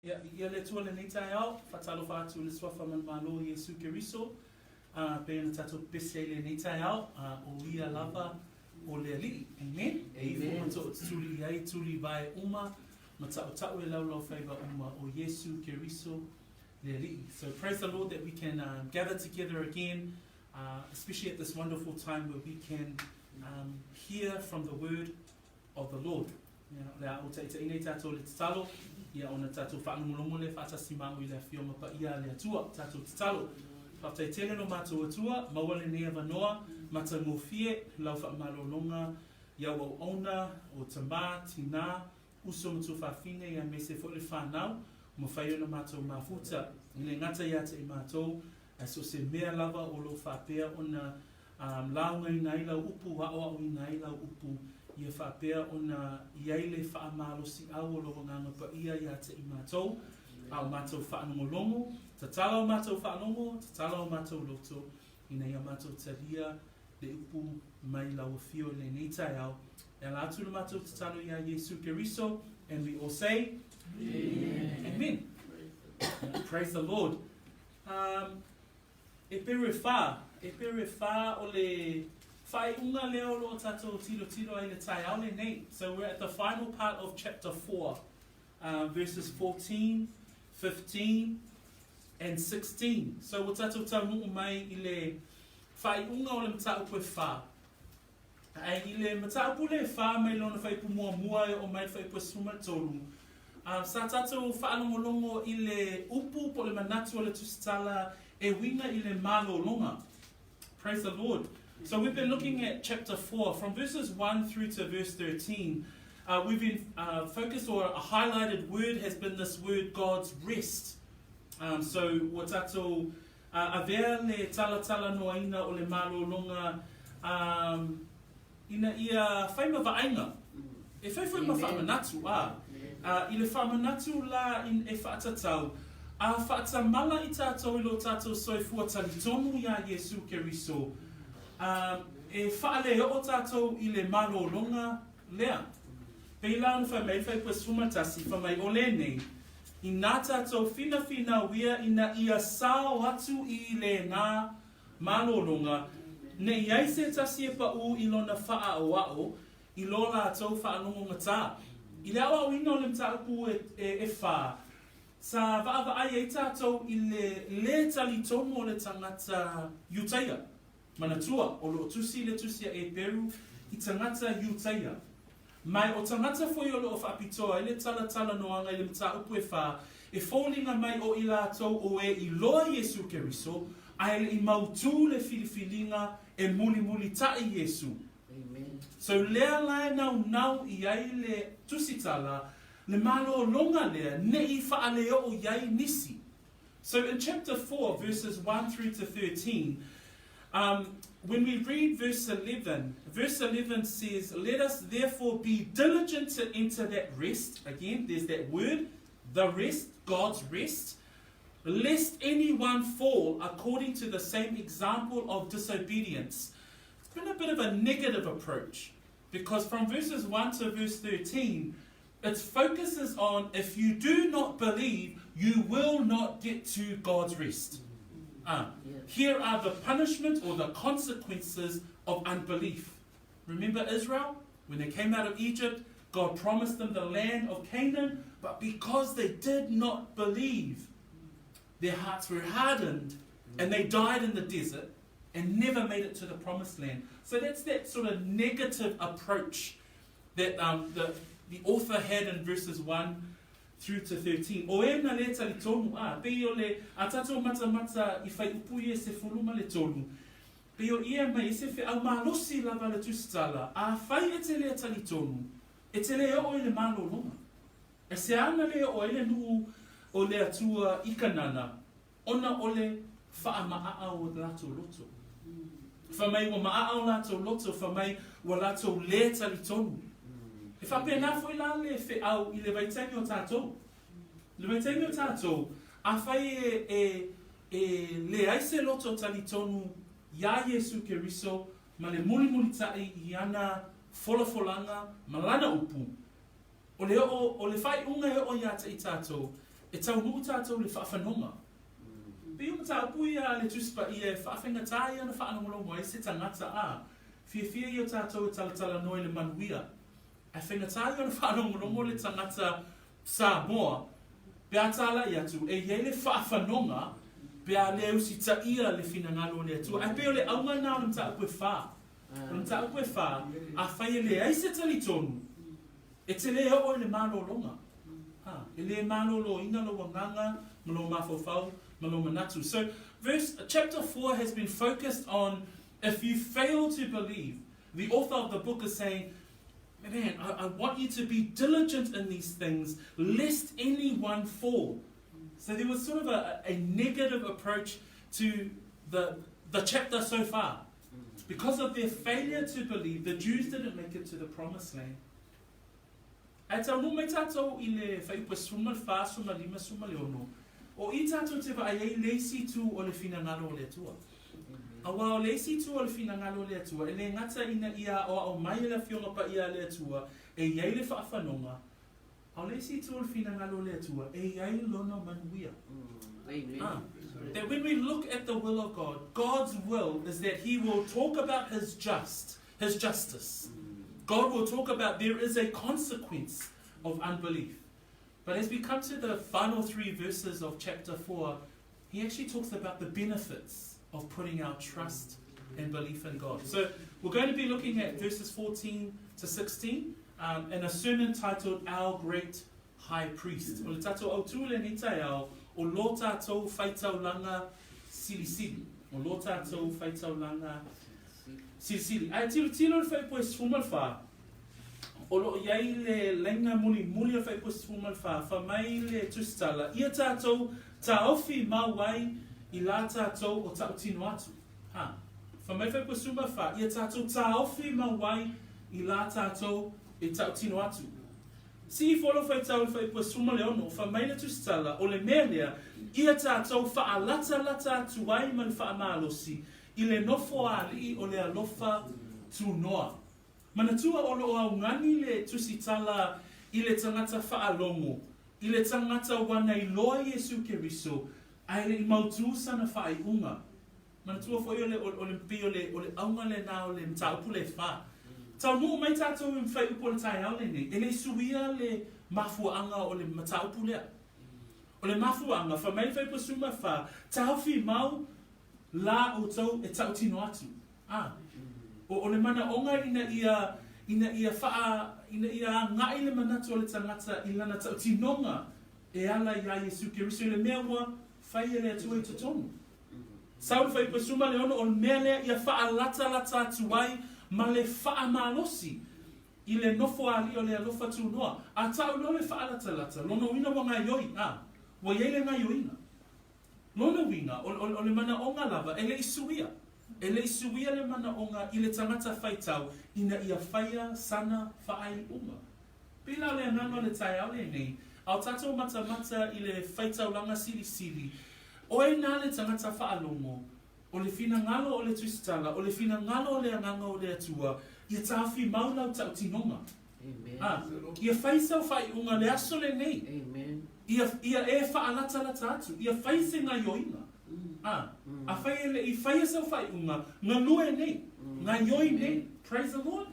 Ia, viia le Atua i lenei taeao, faatalofa atu i le Suafa ma le Malo o Iesu Keriso, a, pei ona tatou pepesi ai i lenei taeao, a, o Ia lava o le Alii. Amen. E ifo ma tootutuli i ai tuli vae uma ma taʻutaʻu e laulaufaiva uma o Iesu Keriso le Alii. So praise the Lord that we can gather together again, especially at this wonderful time where we can um, hear from the word of the Lord. Ia, o le a ou taʻitaʻi nei tatou i le tatalo, ia ona tatou faalogologo lea faatasi maua i le Afioga Paia a le Atua. Tatou tatalo. Faafetai tele lo matou Atua, maua lenei avanoa matagofie lau faamalologa i au auauna, o tama, tina, uso ma tuafafine ia aemaise foi le fanau, ua mafai ona matou mafuta e le gata ia te i matou, ae so o se mea lava o lo o faapea ona Laugaina ai lau upu, aʻoaʻoina ai lau upu, ia faapea ona i ai le faamalosiau o lou Agaga Paia iā te i matou, a o matou faalogologo, tatala o matou faalogo, tatala o matou loto, ina ia matou talia le upu mai lau Afio i lenei taeao. E ala atu le matou tatalo iā Iesu Keriso, and we all say, Amen. Amen. Praise the Lord. Um, Eperu e wha, Eperu e wha o le faaiuga lea o lo o tatou tilotilo ai i le taeao lenei. So we're at the final part of chapter 4, verses 14, 15 and 16. So ua tatou taunuu mai i le faaiuga o le mataupu e wha. Ae i le mataupu lea e wha mai lona fuaiupu muamua e oo mai le fuaiupu e 13, sa tatou faalogologo i le upu po o le manatu o le Tusitala e uiga i le malologa. Praise the Lord. So we've been looking at chapter 4 from verses 1 through to verse 13. We've been focused, or a highlighted word has been this word, God's rest. So ua tatou avea le talatalanoaina o le malologa ina ia fai ma vaaiga, e fai foi ma faamanatu, ā, i le faamanatu la e faatatau, a faatamala i tatou i lo tatou soifua talitonu iā Iesu Keriso, ā, e faaleoo tatou i le malologa lea. Pei la ona fai mai le Fuaiupu 11, fai mai, O lenei, inā tatou finafinauia ina ia sao atu i lenā malologa, ne i ai se tasi e paʻū i lona faaʻaoaʻo i lo lātou faalogogatā. I le aʻoaʻoina o le mataupu e wha, sa vaavaai ai tatou i le lē talitonu o le tagata Iutaia. Manatua, o lo o tusi le tusi a Eperu i tagata Iutaia. Mai o tagata foi o lo o faapitoa ai le talatalanoaga i le mataupu e wha, e foliga mai o i latou o e iloa Iesu Keriso, ae le i mautū le filifiliga e mulimulitaʻi Iesu. So lea la e naunau i ai le tusitala, le malologa lea ne i faaleoʻo i ai nisi. So in chapter 4, verses 1 through to 13, um, when we read verse 11, verse 11 says, Let us therefore be diligent to enter that rest. Again, there's that word, the rest, God's rest. Lest anyone fall according to the same example of disobedience. It's been a bit of a negative approach because from verses 1 to verse 13, it focuses on if you do not believe, you will not get to God's rest. Here are the punishment or the consequences of unbelief. Remember Israel? When they came out of Egypt, God promised them the land of Canaan, but because they did not believe, their hearts were hardened and they died in the desert and never made it to the promised land. So that's that sort of negative approach that um, the, the author had in verses 1 through to 13. O e na le talitonu, a, pei o le a tatou matamata i whai upu i e se fulu ma le tolu, pei o ia mai e se wheau malosi lava le tusitala, a whai e te lea talitonu, e te le oo i le malologa. E se ana le oo ai le nuu o le Atua i Kanana, ona o le faamaʻaʻa o latou loto. Fai mai ua maʻaʻa o latou loto, fai mai ua latou lē talitonu. E faapena foi la le feʻau i le vaitaimi o tatou. I le vaitaimi o tatou, afai e, e, e leai se loto talitonu iā Iesu Keriso ma le mulimulitaʻi i ana folafolaga ma lana upu, O le oo, o le faaiuga e oo iā te i tatou, E taunuu tātou i le faafanoga. Pei o mataupu ia a le Tusi Paia e faafaigata ai ona faalogologo ai se tagata, ā, fiafia ia o tātou e talatalanoa i le manuia. Ae faigata ia ona faalogologo le tagata Samoa pe a tāla'i atu e i ai le faafanoga pe a le usitaia le finagalo o le Atua. Ae pei o le auga lena o le mataupu e fā. O le mataupu e fā, afai e leai se talitonu, e te le oo i le malologa. Ā, e le maloloina lou agaga ma lou mafaufau ma lou manatu. So, verse, chapter 4 has been focused on if you fail to believe, the author of the book is saying, man, I, I want you to be diligent in these things, lest anyone fall. So there was sort of a, a negative approach to the, the chapter so far. Because of their failure to believe, the Jews didn't make it to the promised land. Ae taunuu mai tātou i le fuaiupu e 14, 15, 16, o i tātou te vaai ai le isi itu o le finagalo o le Atua. Auā o le isi itu o le finagalo o le Atua, e le gata ina ia aoao mai e le Afioga Paia a le Atua e i ai le faafanoga, a o le isi itu o le finagalo o le Atua e i ai Lona manuia. Ah, that when we look at the will of God, God's will is that He will talk about His just, His justice. God will talk about there is a consequence of unbelief. But as we come to the final three verses of chapter 4, he actually talks about the benefits of putting our trust and belief in God. So we're going to be looking at verses 14 to 16 um, in a sermon titled Our Great High Priest. O le tātou autū lenei taeao, o lō tātou whaitaulanga silisili. O lō tātou whaitaulanga silisili. Ae tilotilo le fuaiupu e 14, o lo o i ai le laina mulimuli o le fuaiupu e 14, fa mai le tusitala, ia tātou taofi mau ai i lā tātou o tautino atu. Ha. Fa mai fuaiupu e 14, ia tātou taofi mau ai i lā tātou e tautino atu. Sii folo faitau le fuaiupu e 16, fa mai le tusitala, o le mea lea, ia tātou faalatalata atu ai ma le faamalosi i le nofo a alii o le alofa tunoa. Manatua o lo o augani le tusitala i le tagata faalogo, i le tagata ua nailoa Iesu Keriso, ae le i mautū sana faaiuga. Manatua foi o le, o le, pei o le, o le auga lenā o le mataupu lea e fā. Taunuu mai tātou i fuaiupu o le taeao lenei, e le i suia le mafuaaga o le mataupu lea. O le mafuaaga, fai mai le fuaiupu 14, taofi mau lā outou e tautino atu. Ā. O, o le manaoga ina ia, ina ia faa, ina ia agai le manatu o le tagata i lana tautinoga e ala iā Iesu Keriso i le mea ua fai e le Atua i totonu. Sau le fuaiupu 16, o le mea lea ia faalatalata atu ai ma le faamalosi i le nofo a alii o le alofa tunoa. A tau loa le faalatalata, lona uiga ua gaioi, ā, ua i ai le gaioiga. Lona uiga, o, o, o le manaoga lava, e le i suia. E le i suia le manaoga i le tagata faitau ina ia faia sana faaiuga. Pēlā le agaga o le taeao lenei, a o tātou matamata i le faitaulaga silisili, oe nā le tagata faalogo, o le finagalo o le tusitala, o le finagalo o le agaga o le Atua, ia taofi mau lau tautinoga. Ā, ia fai sau faaiuga le aso lenei, ia, ia e faalatalata atu, ia fai se gaioiga. Ā, afai e le i faia sau faaiuga, galue nei, gaioi nei. Praise the Lord.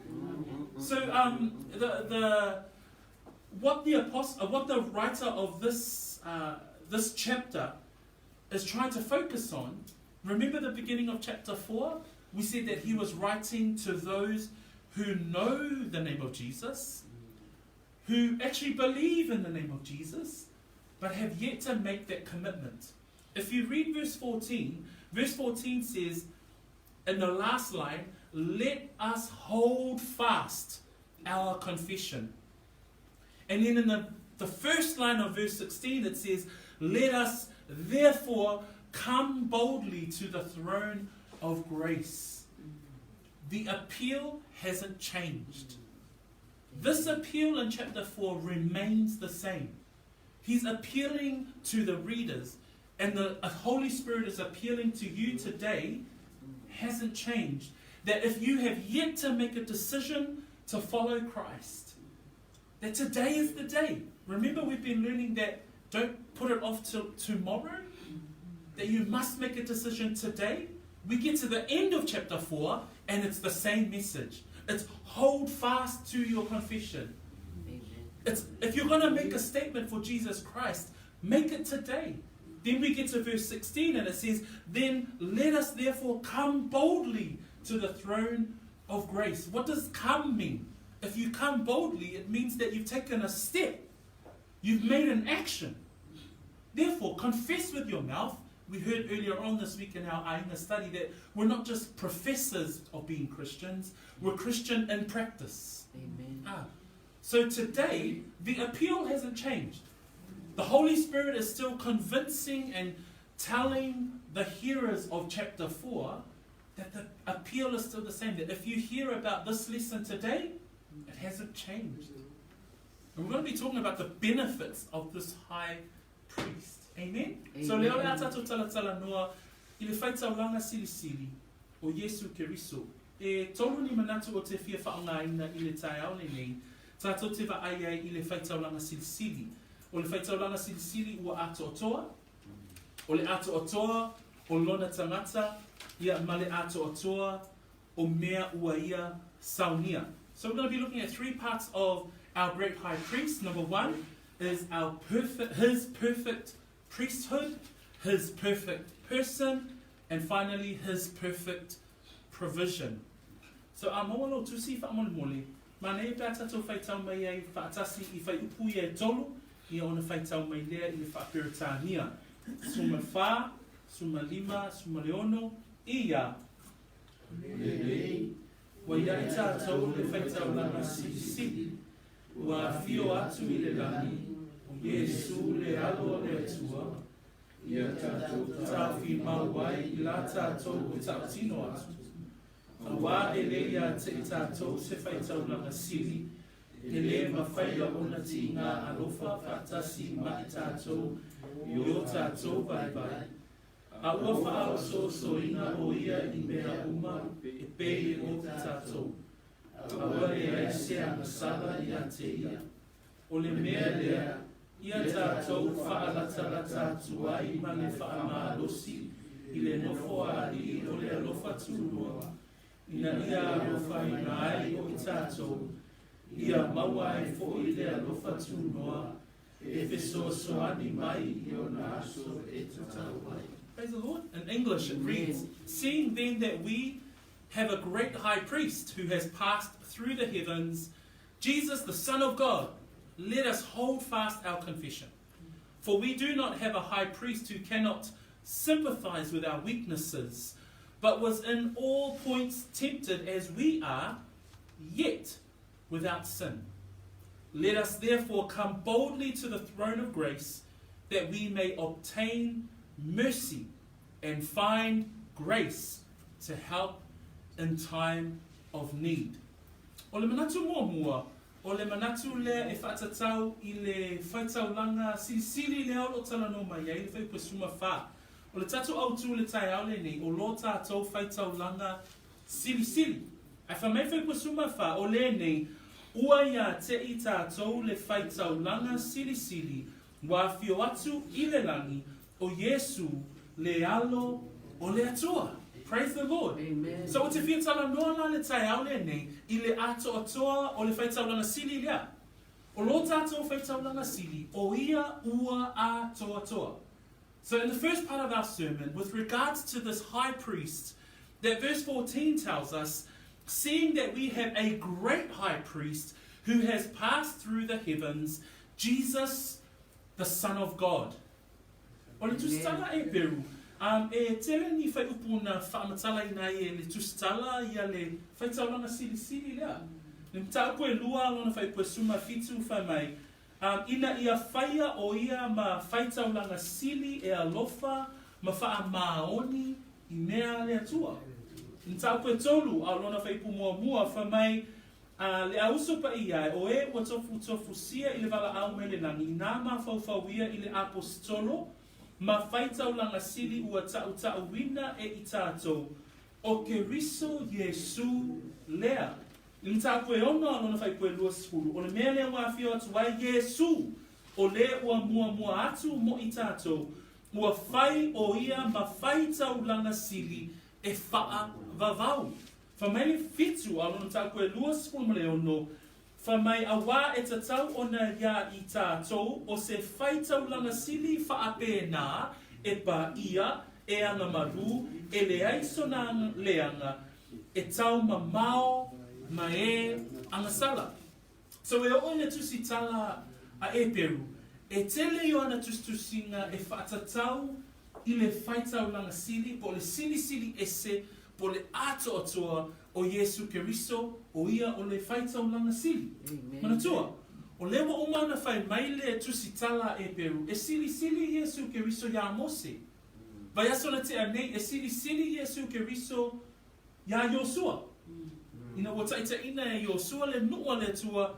So um, the, the, what the apostle, what the writer of this, this chapter is trying to focus on, remember the beginning of chapter 4? We said that he was writing to those who know the name of Jesus, who actually believe in the name of Jesus, but have yet to make that commitment. If you read verse 14, verse 14 says, in the last line, let us hold fast our confession. And then in the, the first line of verse 16, it says, Let us therefore come boldly to the throne of grace. The appeal hasn't changed. This appeal in chapter 4 remains the same. He's appealing to the readers, and the Holy Spirit is appealing to you today, hasn't changed. That if you have yet to make a decision to follow Christ, that today is the day. Remember, we've been learning that Don't put it off till tomorrow. That you must make a decision today. We get to the end of chapter 4 and it's the same message. It's hold fast to your confession. Amen. It's if you're going to make a statement for Jesus Christ, make it today. Then we get to verse 16 and it says, Then let us therefore come boldly to the throne of grace. What does come mean? If you come boldly, it means that you've taken a step. You've made an action. Therefore, confess with your mouth. We heard earlier on this week in our Aina study that we're not just professors of being Christians, we're Christian in practice. Amen. Ah. So today, the appeal hasn't changed. The Holy Spirit is still convincing and telling the hearers of chapter 4 that the appeal is still the same. That if you hear about this lesson today, it hasn't changed. And we're going to be talking about the benefits of this high priest. Amen? Amen. So lea o le a tātou talatala noa i le whaitaulanga silisili o Iesu Keriso. E tolu ni manatu o te fia whaongaina i le taeao lenei, tātou te vaai ai i le whaitaulanga silisili. O le whaitaulanga silisili ua atoatoa, o le atoatoa o lona tangata, ia ma le atoatoa o mea ua ia saunia. So we're going to be looking at three parts of our great high priest. Number one is our perfect, his perfect priesthood, his perfect person, and finally his perfect provision. So a maua lou tusi faamolemole, ma nei pe a tatou faitau mai ai faatasi i fuaiupu ia e tolu, ia ona faitau mai lea i le faa-Peretania. Suma fa, suma lima, suma le ono, ia. Lelei, Ua ia i tatou le faitaulaga silisili, ua afio atu i le lagi, o Iesu le Alo o le Atua, ia tatou taofi mau ai i la tatou e tautino atu. Auā e le ia te i tatou se faitaulaga sili, e le mafai ona tiga alofa faatasi ma i tatou i o tatou vaivai. A ua faaosoosoina o ia i mea uma e pei o i tatou. A ua leai se agasala ia te ia. O le mea lea, ia tatou faalatalata atu ai ma le faamalosi i le nofoaali'i o le alofa tunoa, ina ia alofaina ai o i tatou, ia maua ai fo'i le alofa tunoa e fesoasoani mai i ona aso e tatau ai. Praise the Lord. In English it reads, Seeing then that we have a great high priest who has passed through the heavens, Jesus the Son of God, let us hold fast our confession. For we do not have a high priest who cannot sympathize with our weaknesses, but was in all points tempted as we are, yet without sin. Let us therefore come boldly to the throne of grace, that we may obtain mercy and find grace to help in time of need. O le manatu muamua, o le manatu lea e faatatau i le faitaulaga silisili lea o lo o talanoa mai ai le fuaiupu e 14. O le tatou autū i le taeao lenei, o lo tatou faitaulaga silisili. Ae fai mai le fuaiupu e 14, o lenei, ua ia te i tatou le faitaulaga silisili ua afio atu i le lagi, o Iesu le Alo o le Atua. Praise the Lord. Amen. So ou te fia talanoa la le taeao lenei i le atoatoa o le faitaulaga sili lea. O lo tatou faitaulaga sili, o ia ua atoatoa. So in the first part of our sermon, with regards to this high priest, that verse 14 tells us, seeing that we have a great high priest who has passed through the heavens, Jesus, the Son of God. O le tusitala e Peru, e tele ni fuaiupu na faamatalaina ai e le tusitala ia le faitaulaga silisili lea. Le mataupu e lua lona fuaiupu e 17 fai mai, ina ia faia o ia ma faitaulaga sili e alofa ma faamaoni i mea a le Atua. Le mataupu e tolu a o lona fuaiupu muamua fai mai, A le Auso Paia e, o e ua tofutofusia i le valaau mai le lagi, inā mafaufauia i le apositolo ma faitaulaga sili ua taʻutaʻuina e i tatou, o Keriso Iesu lea. I le mataupu e ono a lona fuaiupu e 20, o le mea lea ua afio atu ai Iesu, o lē ua muamua atu mo i tatou, ua fai ʻo ia ma faitaulaga sili e faavavau. Fai mai le 7 a lona mataupu e 26, Fai mai, Auā e tatau ona iā i tatou o se faitaulaga sili faapēnā e paia, e agamalū, e leai sona leaga, e taumamao ma e agasala. So e oo i le tusitala a Eperu, e tele i ona tusitusiga e faatatau i le faitaulaga sili po o le silisili ese po o le atoatoa o Iesu Keriso, o ia o le faitaulaga sili. Manatua, o lea ua uma ona fai mai le tusitala a Eperu, e silisili Iesu Keriso iā Mose. Vaiaso na tea nei, e silisili Iesu Keriso iā Iosua. Ina ua taitaiina e Iosua le nuu a le Atua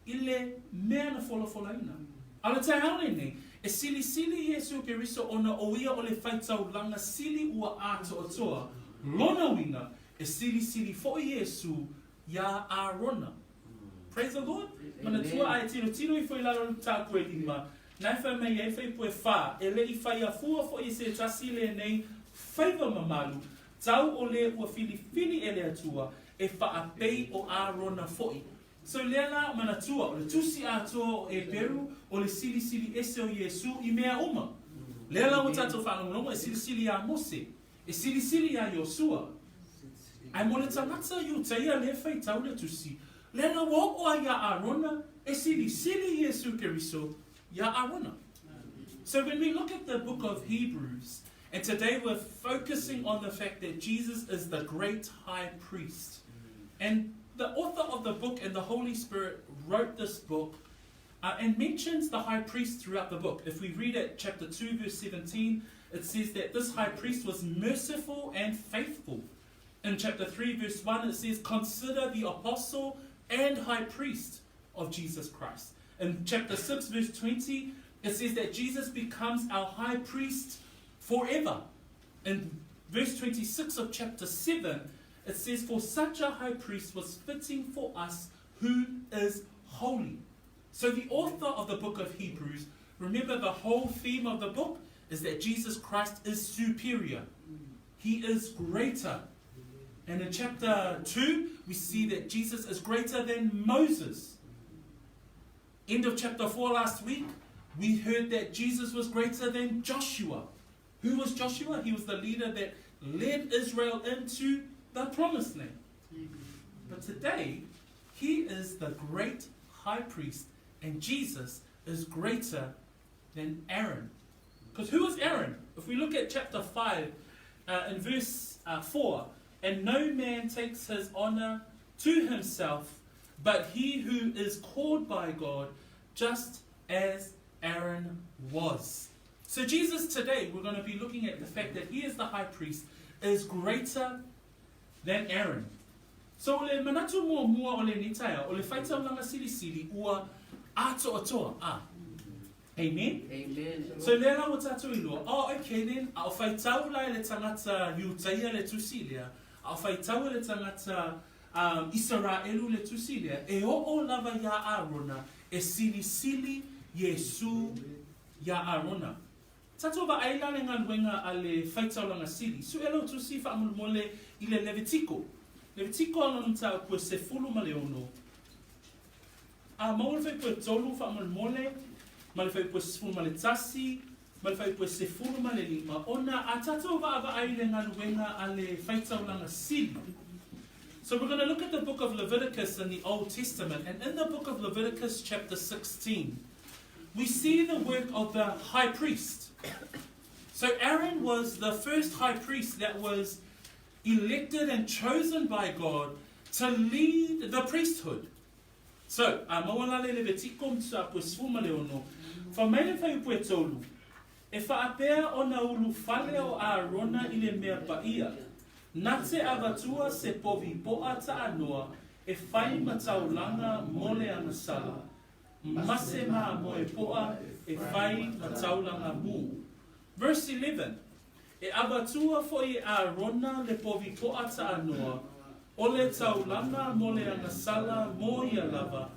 i le mea na folafolaina. A o le taeao lenei, e silisili Iesu Keriso ona o ia o le faitaulaga sili ua atoatoa, lona uiga, e silisili foi Iesu iā Arona. Praise the Lord! Manatua a e tilotilo ifo i lalo o le mataupu e lima, na e fai mai ai fuaiupu e fa, e le i faia fua foi e se tasi lenei faiva mamalu, tau o le ua filifili e le Atua, e faapei o Arona foi. So lea la, manatua, o le tusi atoa o Eperu, o le silisili ese o Iesu i mea uma. Lea la ua tatou faalogologo e silisili iā Mose, e silisili iā Iosua. Ae mo le tagata Iutaia lea e faitau le tusi, lea la ua oo ai iā Arona, e silisili Iesu Keriso iā Arona. So when we look at the book of Hebrews, and today we're focusing on the fact that Jesus is the great high priest. And the author of the book and the Holy Spirit wrote this book and mentions the high priest throughout the book. If we read it, chapter 2, verse 17, it says that this high priest was merciful and faithful. In chapter 3, verse 1, it says, Consider the apostle and high priest of Jesus Christ. In chapter 6, verse 20, it says that Jesus becomes our high priest forever. In verse 26 of chapter 7, it says, For such a high priest was fitting for us who is holy. So the author of the book of Hebrews, remember the whole theme of the book is that Jesus Christ is superior. He is greater. And in chapter 2, we see that Jesus is greater than Moses. End of chapter 4 last week, we heard that Jesus was greater than Joshua. Who was Joshua? He was the leader that led Israel into the promised land. But today, he is the great high priest, and Jesus is greater than Aaron. Because who is Aaron? If we look at chapter 5, in verse 4, and no man takes his honor to himself, but he who is called by God, just as Aaron was. So Jesus today, we're going to be looking at the fact that he is the high priest, is greater than Aaron. So o le manatu muamua o lenei taeao, o le faitaulaga silisili ua atoatoa. Ah. Amen? Amen. So lea la ua tatou iloa, oh okay then, a o faitau la e le tagata Iutaia le tusi lea, a o faitau e le tagata um, Isaraelu le tusi lea, e oo lava iā Arona e silisili Iesu iā Arona. Tatou vaai la le galuega a le faitaulaga sili, suʻe lou tusi faamolemole i le Levitiko. Levitiko a lona mataupu e 16. A maua le fuaiupu e tolu faamolemole, ma le fuaiupu e 11, ma le fuaiupu e 15, ona a tatou vaavaai i le galuega a le faitaulaga sili. So we're going to look at the book of Leviticus in the Old Testament, and in the book of Leviticus chapter 16, we see the work of the high priest. So Aaron was the first high priest that was elected and chosen by God to lead the priesthood. So, a maua la le Levitiko mataupu e 16, fai mai le fuaiupu e tolu, E faapea ona ulufale o Arona i le mea paia, na te avatua se povi poa taanoa e fai ma taulaga mo le agasala, ma se mamoe poa e fai ma taulaga mu. Verse 11, E avatua foi e Arona le povi poa taanoa, o le taulaga mo le agasala mo ia lava,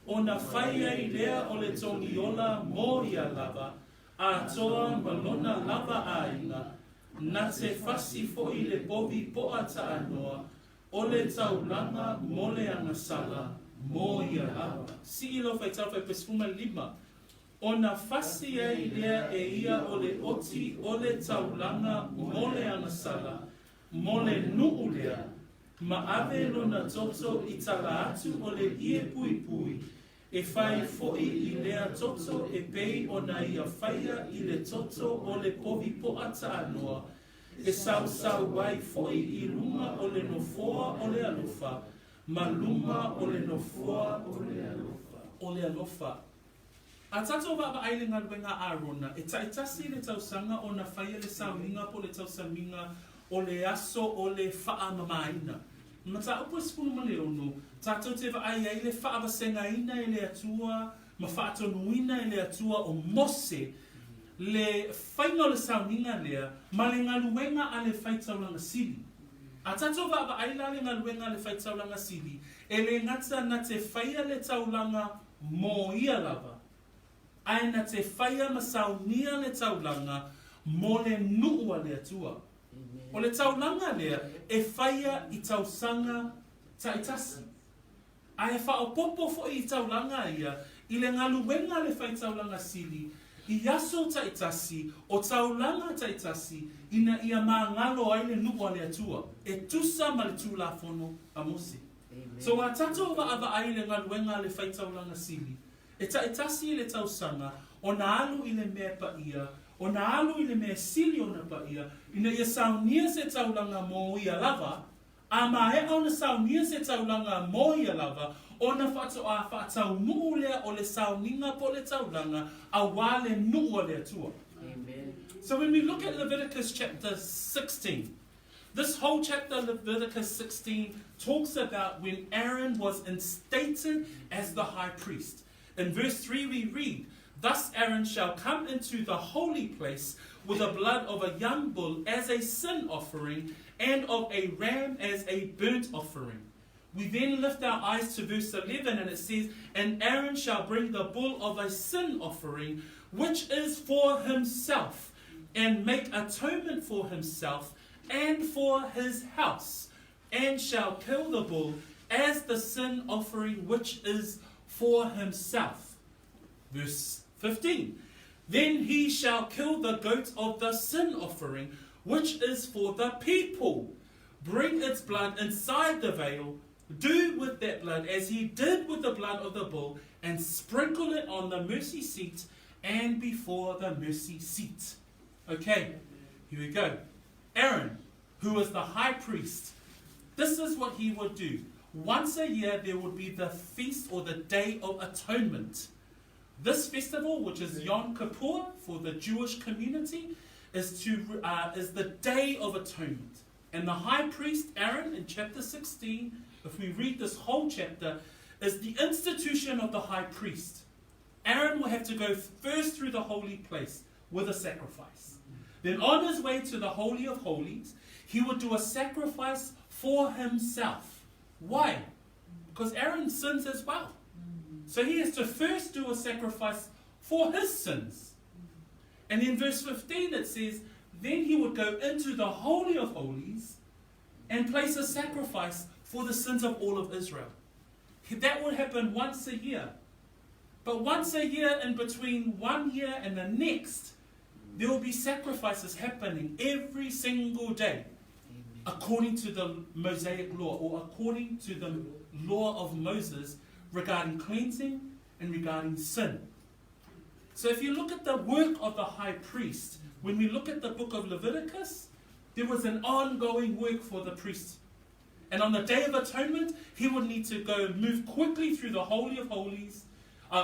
Ona fai ai lea o le togiola mo ia lava, atoa ma lona lava aiga, na te fasi foi le povi po'a taanoa o le taulaga mo le agasala mo ia lava. Sii lau faitau fuaiupu 15. Ona fasi ai lea e ia o le oti o le taulaga mo le agasala mo le nuu lea, ma ave lona toto i tala atu o le ie puipui, e fai foi i lea toto e pei ona ia faia i le toto o le povi po'a taanoa, e sausau ai foi i luga o le nofoa o le alofa, ma luma o le nofoa o le alofa. A tatou vaavaai i le galuega a Arona, e taitasi le tausaga ona faia le sauniga po o le tausamiga o le aso o le faamamaina. Mataupu e 16, tatou te vaai ai le faavasegaina e le Atua ma faatonuina e le Atua o Mose le faiga o le sauniga lea ma le galuega a le faitaulaga sili. A tatou vaavaai la le galuega a le faitaulaga sili, e le gata na te faia le taulaga mo ia lava, ae na te faia ma saunia le taulaga mo le nuu a le Atua. O le taulaga lea e faia i tausaga taitasi. Ae faaopoopo foi i taulaga ia i le galuega a le faitaulaga sili i aso taitasi o taulaga taitasi ina ia magalo ai le nuu a le Atua e tusa ma le Tulafono a Mose. So a tatou vaavaai i le galuega a le faitaulaga sili, e taitasi i le tausaga ona alu i le mea paia, ona alu i le mea sili ona paia, ina ia saunia se taulaga mo ia lava, A maea ona saunia se taulaga mo ia lava, ona faatoa faataunuu lea o le sauniga po o le taulaga auā le nuu a le Atua. So when we look at Leviticus chapter 16, this whole chapter, Leviticus 16, talks about when Aaron was instated as the high priest. In verse 3 we read, Thus Aaron shall come into the holy place with the blood of a young bull as a sin offering and of a ram as a burnt offering. We then lift our eyes to verse 11 and it says, And Aaron shall bring the bull of a sin offering, which is for himself, and make atonement for himself and for his house, and shall kill the bull as the sin offering which is for himself. Verse 15 Then he shall kill the goat of the sin offering, which is for the people. Bring its blood inside the veil, do with that blood as he did with the blood of the bull, and sprinkle it on the mercy seat and before the mercy seat. Okay, here we go. Aaron, who was the high priest, this is what he would do. Once a year, there would be the feast or the Day of Atonement. This festival, which is Yom Kippur for the Jewish community, is, to, is the Day of Atonement. And the high priest Aaron in chapter 16, if we read this whole chapter, is the institution of the high priest. Aaron will have to go first through the holy place with a sacrifice. Then on his way to the Holy of Holies, he would do a sacrifice for himself. Why? Because Aaron sins as well. So he has to first do a sacrifice for his sins. And in verse 15 it says, Then he would go into the Holy of Holies and place a sacrifice for the sins of all of Israel. That would happen once a year. But once a year, in between one year and the next, there will be sacrifices happening every single day according to the Mosaic law or according to the law of Moses regarding cleansing and regarding sin. So if you look at the work of the high priest, when we look at the book of Leviticus, there was an ongoing work for the priest. And on the Day of Atonement, he would need to go move quickly through the Holy of Holies,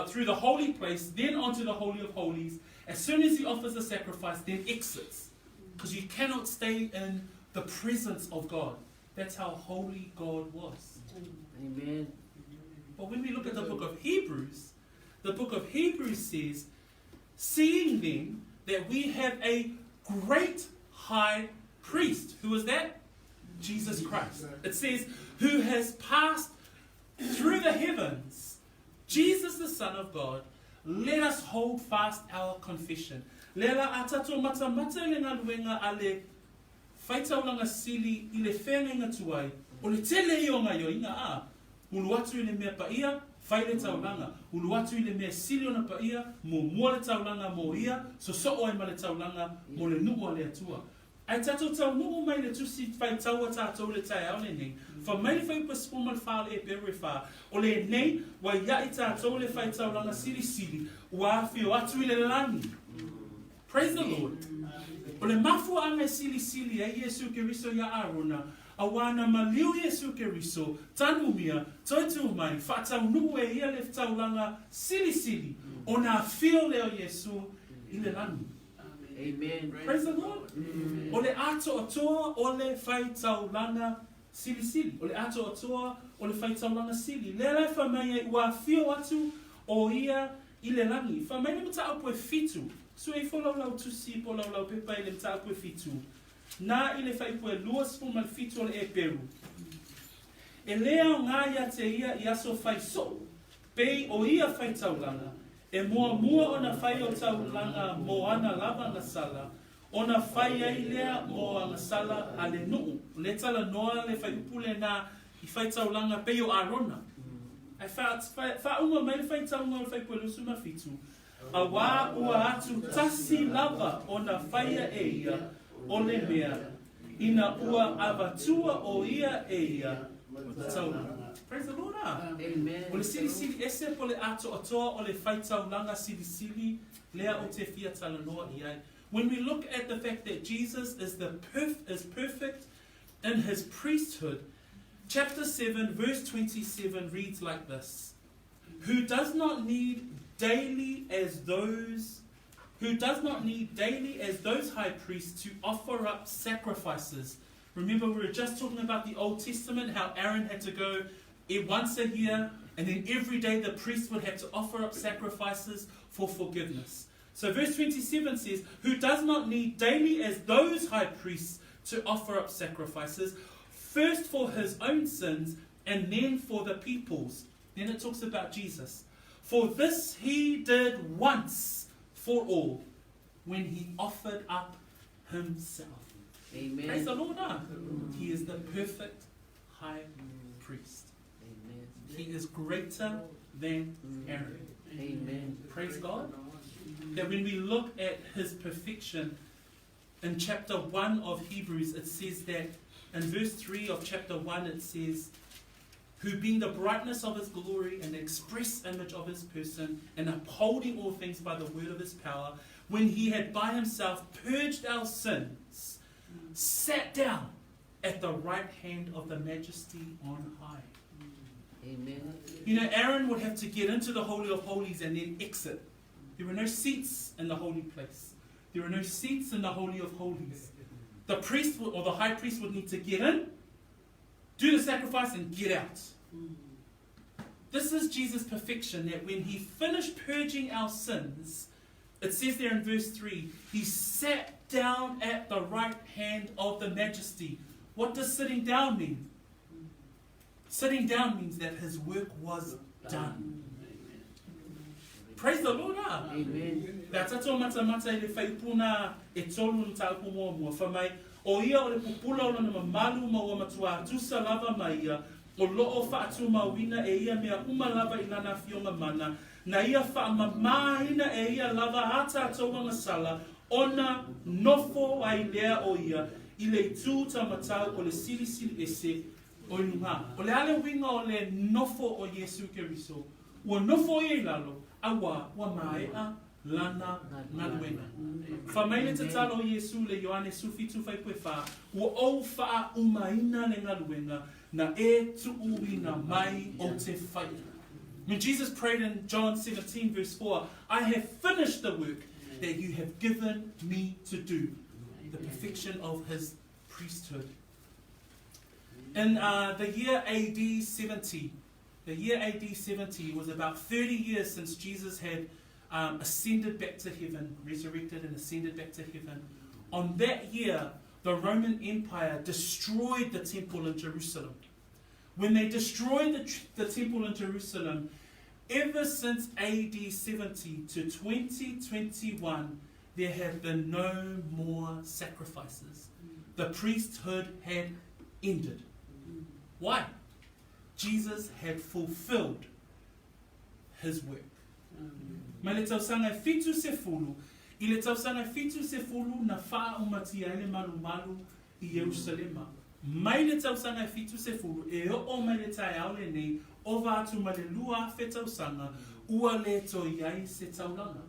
through the holy place, then onto the Holy of Holies. As soon as he offers the sacrifice, then exits. Because you cannot stay in the presence of God. That's how holy God was. Amen. But when we look at the book of Hebrews, the book of Hebrews says, Seeing then that we have a great high priest. Who is that? Jesus Christ. It says, Who has passed through the heavens, Jesus the Son of God, let us hold fast our confession. Lea la a tatou matamata i le galuega a le faitaulaga sili i le feagaiga tuai, o le tele ia o gaioiga, a, ulu atu i le mea paia, fai le taulaga, ulu atu i le mea sili ona paia, muamua le taulaga mo ia, sosoo ai ma le taulaga mo le nuu a le Atua. Ae tatou taunuu mai i le tusi faitau a tatou i le taeao lenei, fa mai le fuaiupu e 14 o le Eperu e fa, o lenei ua iaʻi tatou le faitaulaga silisili ua afio atu i le lagi. Praise the Lord. O le mafuaaga e silisili ai Iesu Keriso iā Arona, auā na maliu Iesu Keriso, tanumia, toe tū mai, faataunuu e ia le taulaga silisili ona afio lea o Iesu i le lagi. Amen. Praise the Lord. O le atoatoa o le faitaulaga silisili. O le atoatoa o le faitaulaga sili. Lea la e fai mai ai ua afio atu o ia i le lagi. Fai mai le mataupu e fitu. Sue ifo lau lau tusi po o lau lau pepa i le mataupu e fitu. Na i le fuaiupu e 27 o le Eperu. E lē aoga ia te ia i aso fai soo, pei o ia faitaulaga, E muamua ona fai o taulaga mo ana lava gasala, ona fai ai lea mo agasala a le nuu. O lea talanoa le fuaiupu lena i faitaulaga pei o Arona. Ae faauma mai le faitauga o le fuaiupu e 27, Auā ua atu tasi lava ona faia e ia o le mea, ina ua avatua o ia e ia ma taulaga. Praise the Lord a! Amen. O le silisili ese po le atoatoa o le faitaulaga silisili lea ou te fia talanoa i ai. When we look at the fact that Jesus is the perf is perfect in his priesthood, chapter 7 verse 27 reads like this, Who does not need daily as those who does not need daily as those high priests to offer up sacrifices. Remember, we were just talking about the Old Testament, how Aaron had to go once a year, and then every day the priest would have to offer up sacrifices for forgiveness. So verse 27 says, Who does not need daily as those high priests to offer up sacrifices, first for his own sins and then for the people's. Then it talks about Jesus. For this he did once for all when he offered up himself. Amen. Praise the Lord. Ah. He is the perfect high priest. Amen. He is greater than Aaron. Amen. Praise God. That when we look at his perfection in chapter 1 of Hebrews, it says that in verse 3 of chapter 1, it says, Who being the brightness of his glory and the express image of his person, and upholding all things by the word of his power, when he had by himself purged our sins, sat down at the right hand of the majesty on high. Amen. You know, Aaron would have to get into the Holy of Holies and then exit. There were no seats in the holy place. There were no seats in the Holy of Holies. The priest would, or the high priest would need to get in, do the sacrifice, and get out. This is Jesus' perfection that when he finished purging our sins, it says there in verse 3, he sat down at the right hand of the majesty. What does sitting down mean? Sitting down means that his work was done. Praise the Lord ah. Amen. Pe a tatou matamata i le faipuna e tolu na mataupu muamua, fai mai, O ia o le pupula o lona mamalu ma ua matuā tusa lava ma ia, o loo faatumauina e ia mea uma lava i lana afioga mana, na ia faamamāina e ia lava a tatou agasala, ona nofo ai lea o ia i le itu taumatau o le Silisili Ese o i lugā. O le a le uiga o le nofo o Iesu Keriso? Ua nofo ia i lalo, auā ua maea lana galuega. Fai mai le tatalo o Iesu le Ioane 17 fuaiupu e fa, Ua ou faaumaina le galuega na e tuuina mai ou te faia. When Jesus prayed in John 17 verse 4, I have finished the work that you have given me to do. The perfection of his priesthood. In uh, the year AD 70, the year AD 70 was about 30 years since Jesus had um, ascended back to heaven, resurrected and ascended back to heaven. On that year, the Roman Empire destroyed the temple in Jerusalem. When they destroyed the, the temple in Jerusalem, Ever since AD 70 to 2021, there have been no more sacrifices. The priesthood had ended. Why? Jesus had fulfilled his work. Mai le tausaga e 70, i le tausaga e 70 na faaaumatia ai le malumalu i Ierusalema. Mai le tausaga e 70 e oo mai le taeao lenei, ova atu ma le 2,000 tausaga, ua le toe i ai se taulaga.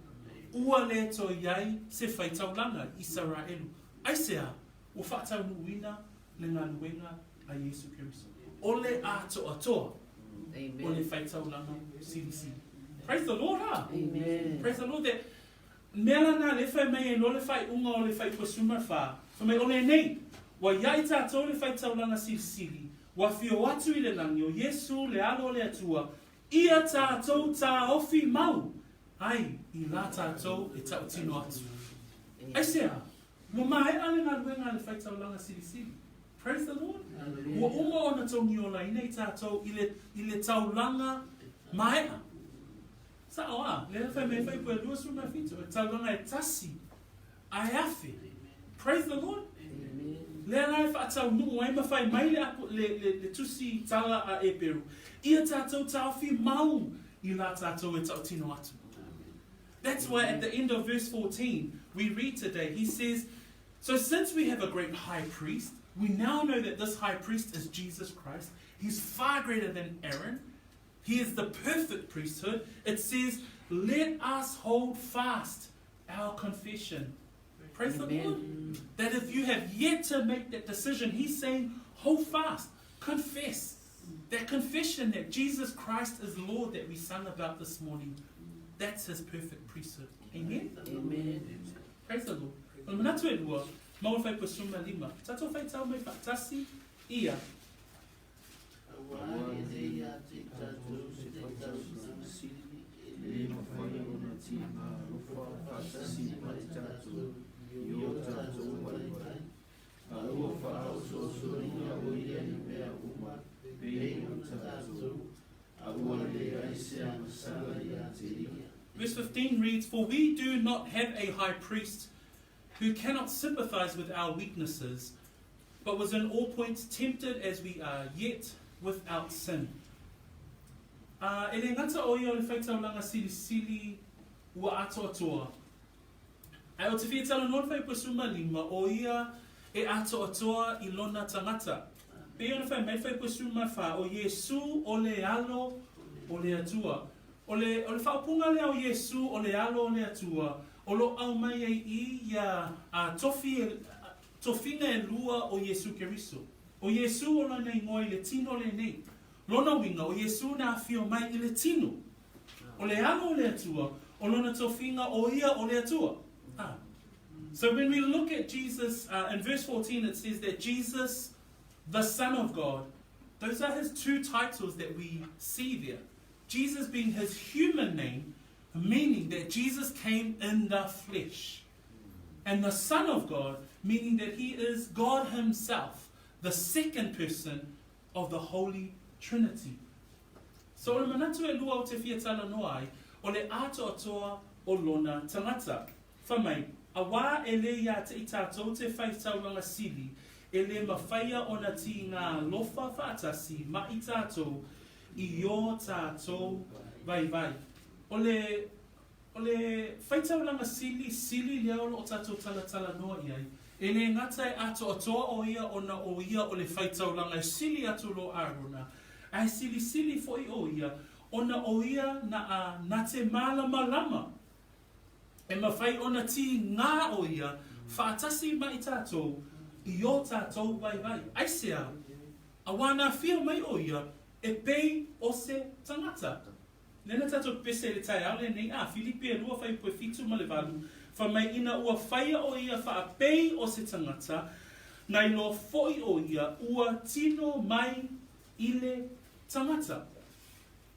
Ua le toe i ai se faitaulaga i Isaraelu. Aisea? Ua faataunuuina le galuega a Iesu Keriso. O le atoatoa o le faitaulaga silisili. Praise the Lord, ha? Amen. Praise the Lord. That mea lana le fai mai ai loa le faaiuga o le faipasuma fa. Fai mai o lenei, ua ia i tatou le faitaulaga silisili, ua afio atu i le lagi o Iesu le Alo o le Atua, ia tatou taofi mau ai i la tatou e tautino atu. Aisea? Ua maea le galuega a le faitaulaga silisili. Praise the Lord. Ua uma ona togiolaina i tatou i le, i le taulaga maea. Sa'o a, lea fai mai fai koe 27, o le taulaga e tasi ae afe. Praise the Lord. Lea la e faataunuu ai ma fai mai le, le, le, le tusi tala a Eperu, ia tatou taofi mau i la tatou e tautino atu. That's why at the end of verse 14, we read today, he says, So since we have a great high priest, we now know that this high priest is Jesus Christ. He's far greater than Aaron. He is the perfect priesthood. It says, Let us hold fast our confession. Praise the Amen. Lord. That if you have yet to make that decision, he's saying, hold fast, confess. That confession that Jesus Christ is Lord that we sung about this morning, that's his perfect priesthood. Amen? Amen. Praise the Lord. O le manatu e lua, ma o le faipasuma lima. Tatou faitau mai faatasi ia. Aua e le ia te tatou se tausina e le mafai ona tiga alofa faatasi ma i tatou i o tatou vaivai, a ua faaososoina o ia i mea uma pei o tatou, a ua leai se agasala ia te ia. Verse 15 reads, For we do not have a high priest who cannot sympathize with our weaknesses, but was in all points tempted as we are, yet without sin. Ā, e le gata o ia o le faitaulaga silisili ua atoatoa. Ae o te fia talanoa le faipasuma lima, o ia e atoatoa i lona tagata. Pei ona fai mai le faipasuma fa, o Iesu o le Alo o le Atua. O le, o le faaupuga lea o Iesu o le Alo o le Atua, o lo o aumai ai i ia a tofi e, tofiga e lua o Iesu Keriso. O Iesu o lona igoa i le tino lenei. Lona uiga, o Iesu na afio mai i le tino. O le Alo o le Atua, o lona tofiga o ia o le Atua. Ah. So when we look at Jesus, in verse 14 it says that Jesus, the Son of God, those are his two titles that we see there. Jesus being his human name, meaning that Jesus came in the flesh. And the Son of God, meaning that he is God himself, the second person of the Holy Trinity. So o le manatu e lua o te fia talanoa ai, o le atoatoa o lona tagata. Fai mai, awā e le ia te i tatou te whai tauranga sili, e le mawhaia ona ti ngā lofa whaatasi ma i tatou i ō tatou vaivai. O le, o le faitaulaga sili, sili lea o loo tatou talatalanoa i ai, e le gata e atoatoa o ia ona o ia o le faitaulaga e sili atu lo Arona, ae silisili foʻi o ia ona o ia na a na te malamalama e mafai ona tigā o ia faatasi ma i tatou i ō tatou vaivai. Aisea? Auā na afio mai o ia e pei o se tagata. Lea na tatou pepese i le taeao lenei, a, Filipi e lua fuaiupu e fitu ma le valu, fai mai ina ua faia o ia faapei o se tagata, na iloa foʻi o ia ua tino mai i le tagata.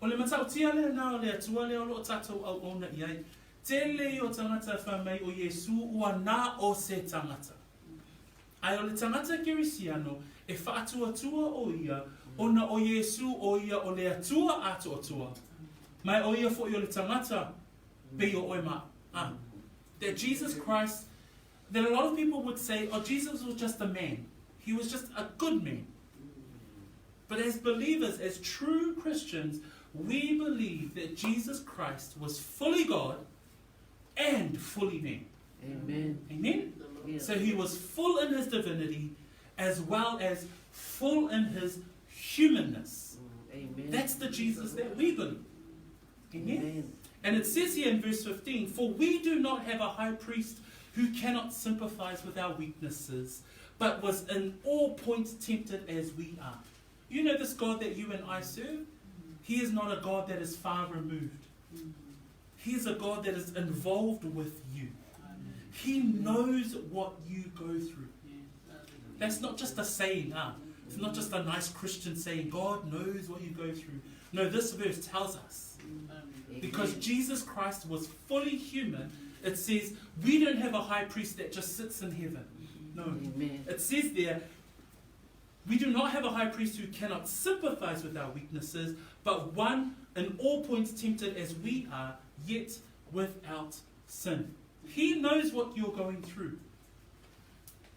O le matautia lenā o le Atua lea o loo tatou auauna i ai. Tele ia o tagata e fai mai o Iesu ua na o se tagata. Ae o le tagata Kerisiano e faatuatua o ia ona o Iesu o ia o le Atua atoatoa. Mai o ia fo'i o le tagata pei o oe ma au. That Jesus Christ, that a lot of people would say, oh, Jesus was just a man. He was just a good man. But as believers, as true Christians, we believe that Jesus Christ was fully God and fully man. Amen. Amen? Yeah. So he was full in his divinity as well as full in his humanness. Amen. That's the Jesus that we believe. Amen. Amen. And it says here in verse 15, For we do not have a high priest who cannot sympathize with our weaknesses, but was in all points tempted as we are. You know this God that you and I serve? He is not a God that is far removed. He is a God that is involved with you. He knows what you go through. That's not just a saying, huh? It's not just a nice Christian saying, God knows what you go through. No, this verse tells us. Because Jesus Christ was fully human, it says we don't have a high priest that just sits in heaven. No. Amen. It says there, we do not have a high priest who cannot sympathize with our weaknesses, but one in all points tempted as we are, yet without sin. He knows what you're going through.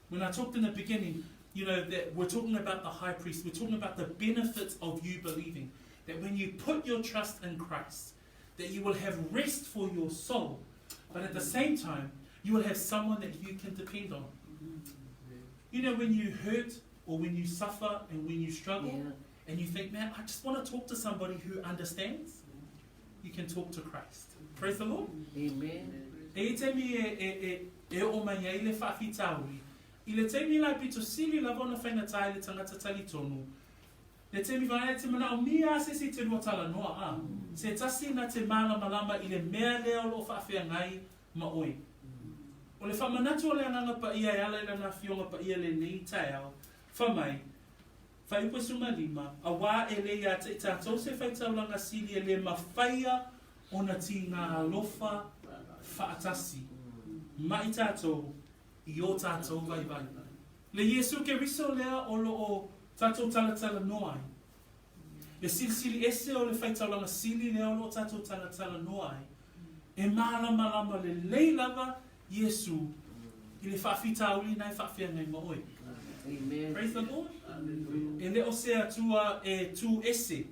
When I talked in the beginning, you know, that we're talking about the high priest, we're talking about the benefits of you believing. That when you put your trust in Christ, that you will have rest for your soul, but at the same time, you will have someone that you can depend on. You know, when you hurt or when you suffer and when you struggle, Yeah. and you think, man, I just want to talk to somebody who understands, you can talk to Christ. Praise the Lord. Amen. E i taimi e, e, e, e o mai ai le whaafitauri, i le taimi la pito sili lava ona whainga ai le tangata talitonu, le taimi vaea te mana o mia se si te rua tala noa a, se tasi na te malamalama i le mea lea o loo whaawhea ngai ma oe. O le whamanatu o le anganga pa ia e ala i lana fionga pa ia le nei taeao, whamai, whaipo suma lima, a wā e le ia te tātou se whaitaulanga sili e le mawhaia o na ti ngā alofa whaatasi. Mai tātou, i o tātou vai vai. Le Iesu ke riso lea o lo o tātou talatala noa ai. Le silisili ese o le whaitaulanga sili lea o lo o tātou talatala noa ai. E mālamalama le lei lava Iesu i le whaafitauli nei whaafea nei ma oe. Amen. Praise the Lord. E le o se atua e tū ese,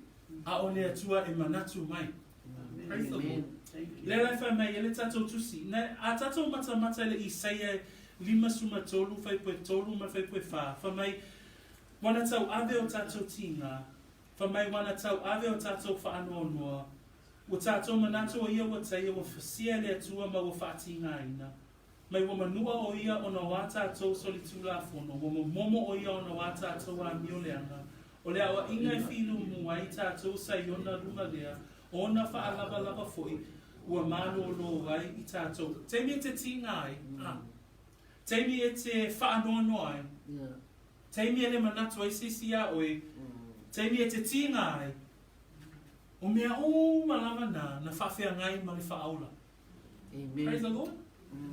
a o le atua e manatu mai. Praise the Lord. Amen. Le lai whai mai e le tātou tusi. Na, a tātou matamata le Isaia 53 whaipoe tolu ma whaipoe whā. Whai mai wana tau ave o tātou tinga. Whai mai wana tau ave o tātou whaanoa noa. Ua tātou manatu o ia ua teia ua whasia le atua ma ua whaatinga ina. Mai ua manua o ia o na wā tātou soli tūla fono. Ua momomo o ia o na wā tātou a mio leanga. O le awa inga e whinu mua i tātou sa i ona runga lea. O ona whaalava lava foi. Ua mālo lo ai i tātou. Teimi e te tinga ai. Ah. Teimi e te whaanoa ai. Yeah. Teimi e le manatu ai sisi a oe. Teimi e te tinga ai. O mea o malama nā, na whaawhea ngai ma le whaaola. Praise the Amen. Lord.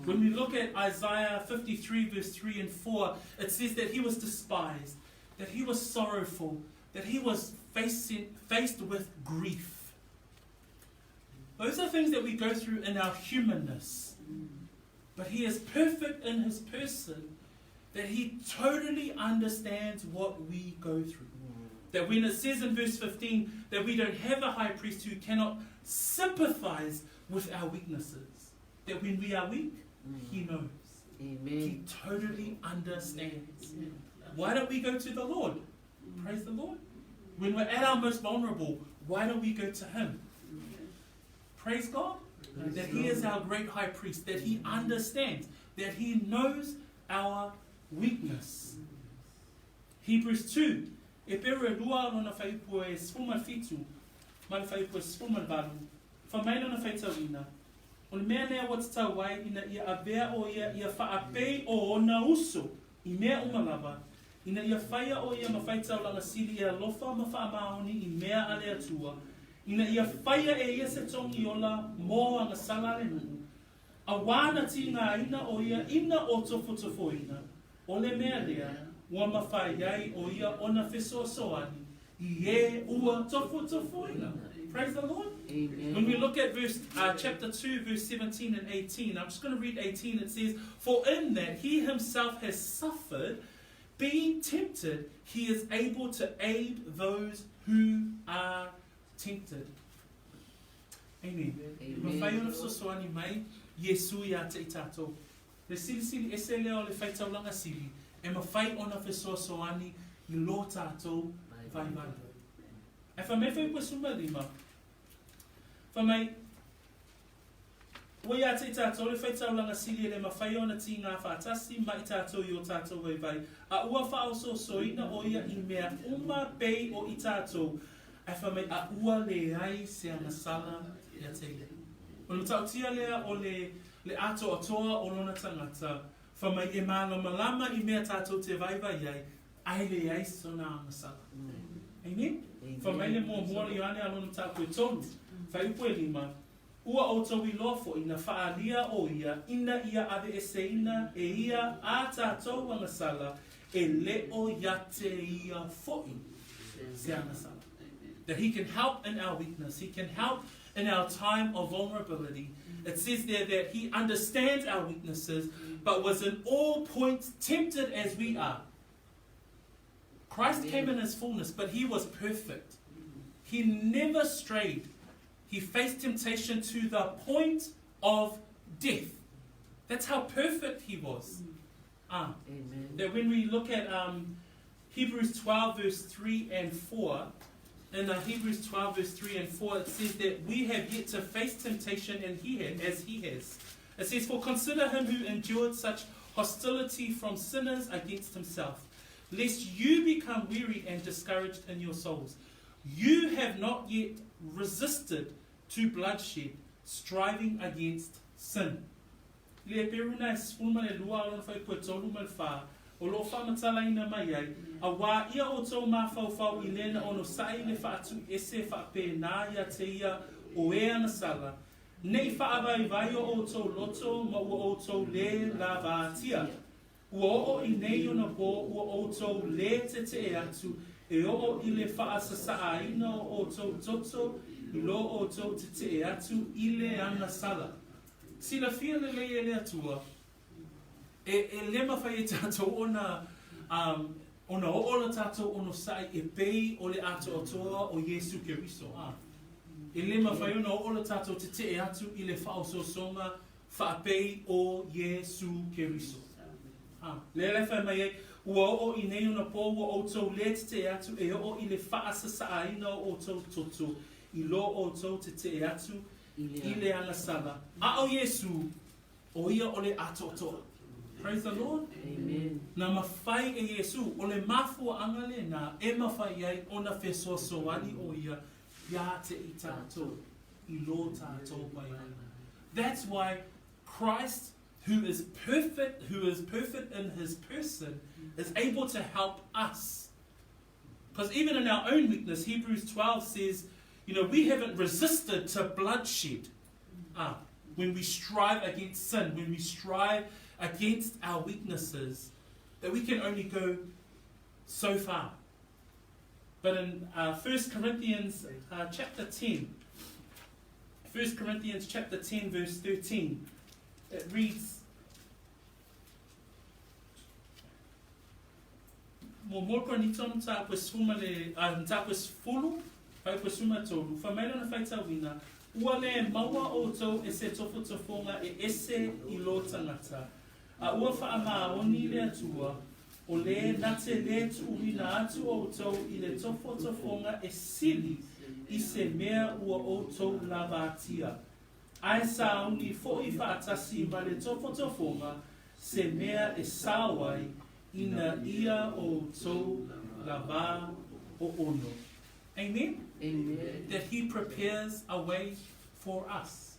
When we look at Isaiah 53, verse 3 and 4, it says that he was despised, that he was sorrowful, that he was faced with grief. Those are things that we go through in our humanness. But he is perfect in his person, that he totally understands what we go through. That when it says in verse 15 that we don't have a high priest who cannot sympathize with our weaknesses, that when we are weak, he knows. He Amen. totally understands. Why don't we go to the Lord? Praise the Lord. When we're at our most vulnerable, why don't we go to him? Praise God. That he is our great high priest, that he understands, that he knows our weakness. Hebrews 2, e pere lua lona whaipo e sfuma fitu, ma le whaipo e sfuma valu, whamaila na whaitauina, o le mea lea wa tatau ai ina ia avea o ia ia whaapei o ona uso i mea umalava, ina ia whaia o ia mawhaitaulanga sili e alofa ma whaamaoni i mea ale atua, ina ia whaia e ia se tongi ola mō anga sala le nuu, a wāna ti ngā ina o ia ina o tofotofoina, o le mea lea, ua mawhai ai o ia ona fesoasoani, i e ua tofotofoina. Praise the Lord. Amen. When we look at verse chapter 2, verse 17 and 18, I'm just going to read 18. It says, For in that he himself has suffered, being tempted, he is able to aid those who are tempted. Amen. Mafai ona fesoasoani mai Iesu iā te i tātou. Le silisili ese lea o le faitaulaga sili, e mafai ona fesoasoani i lo tātou vaivai. Ae fai mai fai 15, fai mai, Ua iā te i tātou le faitaulaga sili e le mafai ona tīngā whātasi ma i tātou i o tātou vaivai, a ua whaososoina o ia i mea uma pei o i tātou, ae fai mai a ua leai se agasala ia te ia. O le matautia lea o le le atoatoa o lona tangata, fai mai e mālamalama i mea tātou te vaivai ai, ae leai sona agasala. Amen? Fai mai le muamua le Ioane a lona mataupu e tolu, fuaiupu e lima, Ua outou iloa foʻi na faaalia ʻo ia ina ia aveeseina e ia a tātou agasala e le o ia te ia foʻi se agasala. That he can help in our weakness, he can help in our time of vulnerability. It says there that he understands our weaknesses, but was in all points tempted as we are. Christ came in his fullness, but he was perfect. He never strayed. He faced temptation to the point of death. That's how perfect he was. Amen. That when we look at Hebrews 12, verse 3 and 4, in Hebrews 12, verse 3 and 4, it says that we have yet to face temptation and he had, as he has. It says, For consider him who endured such hostility from sinners against himself, lest you become weary and discouraged in your souls. You have not yet resisted to bloodshed, striving against sin. Le Eperu na e 12 o lona fuaiupu e tolu ma le fa, o lo o faamatalaina mai ai, auā ia outou mafaufau i le na onosaʻi le faatuiese faapena iā te ia o e agasala, ne i faavaivai o outou loto ma ua outou lē lavātia. Ua oo i nei ona pō ua outou lē tetee atu e oo i le faasasaʻaina o outou toto i lo outou tetee atu i le agasala. Silafia lelei e le Atua, e, e le mafai e tātou ona, ona oo la tātou onosaʻi e pei o le atoatoa o Iesu Keriso, a. E le mafai ona oo la tātou tetee atu i le faaosoosoga faapei o Iesu Keriso. A, lea la e fai mai ai, ua oo i nei ona pō ua outou lē tetee atu e oo i le faasasaʻaina o outou toto i lo outou tetee atu i le agasala. A o Iesu, o ia o le atoatoa. Praise the Lord. Amen. Na mafai e Iesu, o le mafuaaga lenā e mafai ai ona fesoasoani o ia iā te i tātou, i lo tātou vaivai. That's why Christ, who is perfect, who is perfect in his person, is able to help us. Because even in our own weakness, Hebrews 12 says, you know, we haven't resisted to bloodshed. When we strive against sin, when we strive against our weaknesses, that we can only go so far. But in 1 Corinthians chapter 10, 1 Corinthians chapter 10 verse 13, it reads, Muamua Korinito mataupu e sefulu ma le, mataupu e sefulu, fuaiupu e sefulu ma tolu, fai mai lona faitauina, Ua le maua outou e se tofotofoga e ese i lo tagata, a ua faamaoni le Atua, o le na te lē tuuina atu outou i le tofotofoga e sili i se mea ua outou lavatia, ae sauni foʻi faatasi ma le tofotofoga se mea e sao ai ina ia outou lavā oono. Amen? Amen. That he prepares a way for us.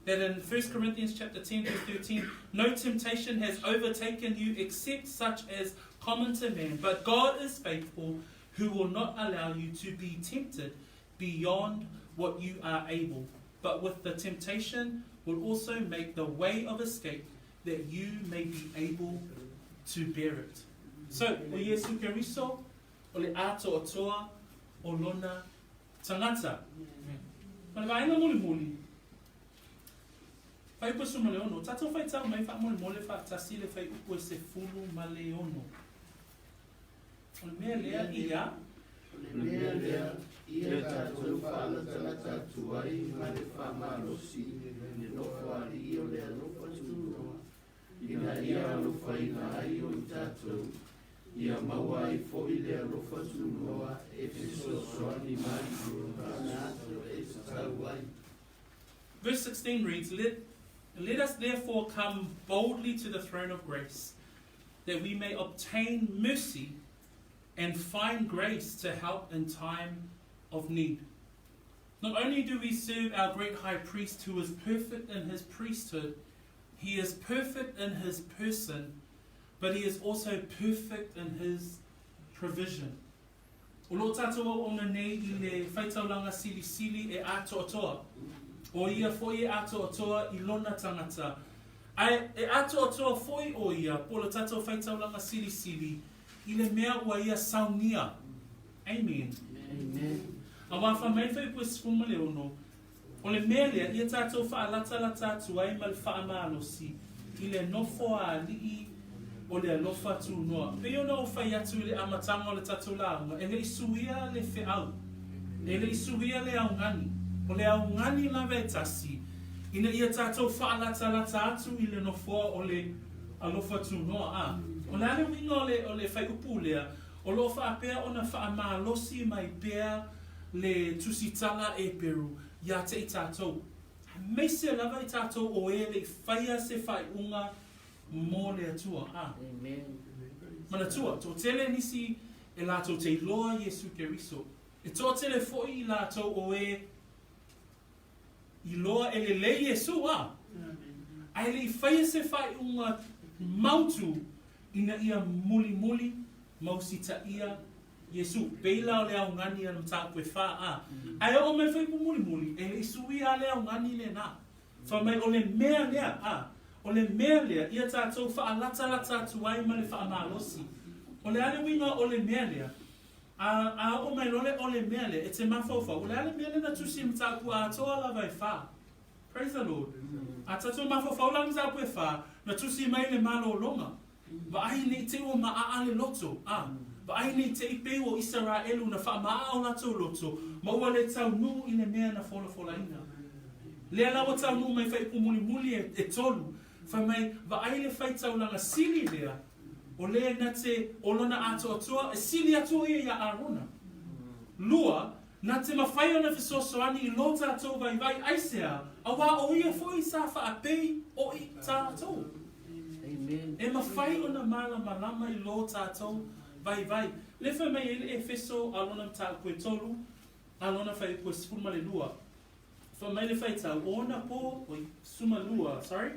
That in 1 Corinthians chapter 10 verse 13, no temptation has overtaken you except such as common to man, but God is faithful, who will not allow you to be tempted beyond what you are able, but with the temptation will also make the way of escape that you may be able to bear it. So, o Iesu Keriso, o le atoatoa o lona tagata. Ma le vaega mulimuli, Fuaiupu e 16, tatou faitau mai faamolemole faatasi le fuaiupu e 16. O le mea lea ia. O le mea lea ia tatou faalatalata atu ai ma le faamalosi i le Nofoalii o le alofa tunoa, ina ia alofaina ai o tatou, ia maua ai foi le alofa tunoa e fesoasoani mai i o e tatau ai. Verse 16 reads, Let us therefore come boldly to the throne of grace, that we may obtain mercy and find grace to help in time of need. Not only do we serve our great high priest who is perfect in his priesthood, he is perfect in his person, but he is also perfect in his provision. O lo tatou auauna nei i le faitaulaga silisili e atoatoa. O ia foi e atoatoa i lona tagata. Ae e atoatoa foi o ia po le tatou faitaulaga silisili i le mea ua ia saunia. Amen. Amen. Auā fai mai Fuaiupu e 16, o le mea lea ia tatou faalatalata atu ai ma le faamalosi i le nofoalii o le alofa tunoa. Pei ona ou fai atu i le amataga o le tatou lauga, e le i suia le feau, e le i suia le augani. O le augani lava e tasi, ina ia tatou faalatalata atu i le nofoa o le alofa tunoa. A o le a le uiga o le, o le fuaiupu lea? O lo o faapea ona faamalosi mai pea le tusitala Eperu iā te i tatou, aemaise lava i tatou o e le i faia se faaiuga mo le Atua. A. Amen. Manatua, toatele nisi e latou te iloa Iesu Keriso. E toatele foi i latou o e iloa e lelei Iesu, a. Ae le i faia se faaiuga mautu ina ia mulimuli ma usitaia Iesu. Pei la o le augani a le mataupu e fa, a. Ae oo mai fuaiupu mulimuli, e le i suia a le augani lena. Fai mai o le mea lea, a. O le mea lea, ia tatou faalatalata atu ai ma le faamalosi. O le a le uiga o le mea lea? A, a oo mai loa le o le mea lea, e te mafaufau, o le a le mea lea na tusi i mataupu atoa lava e fa? Praise the Lord. A tatou mafaufau la i mataupu e fa, na tusi mai le malologa. Vaai nei te i ua maaa le loto, a. Vaai nei te i pei o Isaraelu na faamaaa o latou loto, ma ua le taunuu i le mea na folafolaina. Lea la ua taunuu mai fuaiupu mulimuli e, e tolu, fai mai, vaai le faitaulaga sili lea, o le na te, o lona atoatoa, e sili atu o ia iā Arona. Lua, na te mafai ona fesoasoani i lo tatou vaivai aisea, auā o ia foi sa faapei o i tatou. Amen. E mafai ona malamalama i lo tatou vaivai. Lea fai mai ai le Efeso a lona mataupu e tolu, a lona fuaiupu e 12. Fai mai le faitau, o ona po, oi, 12, sorry,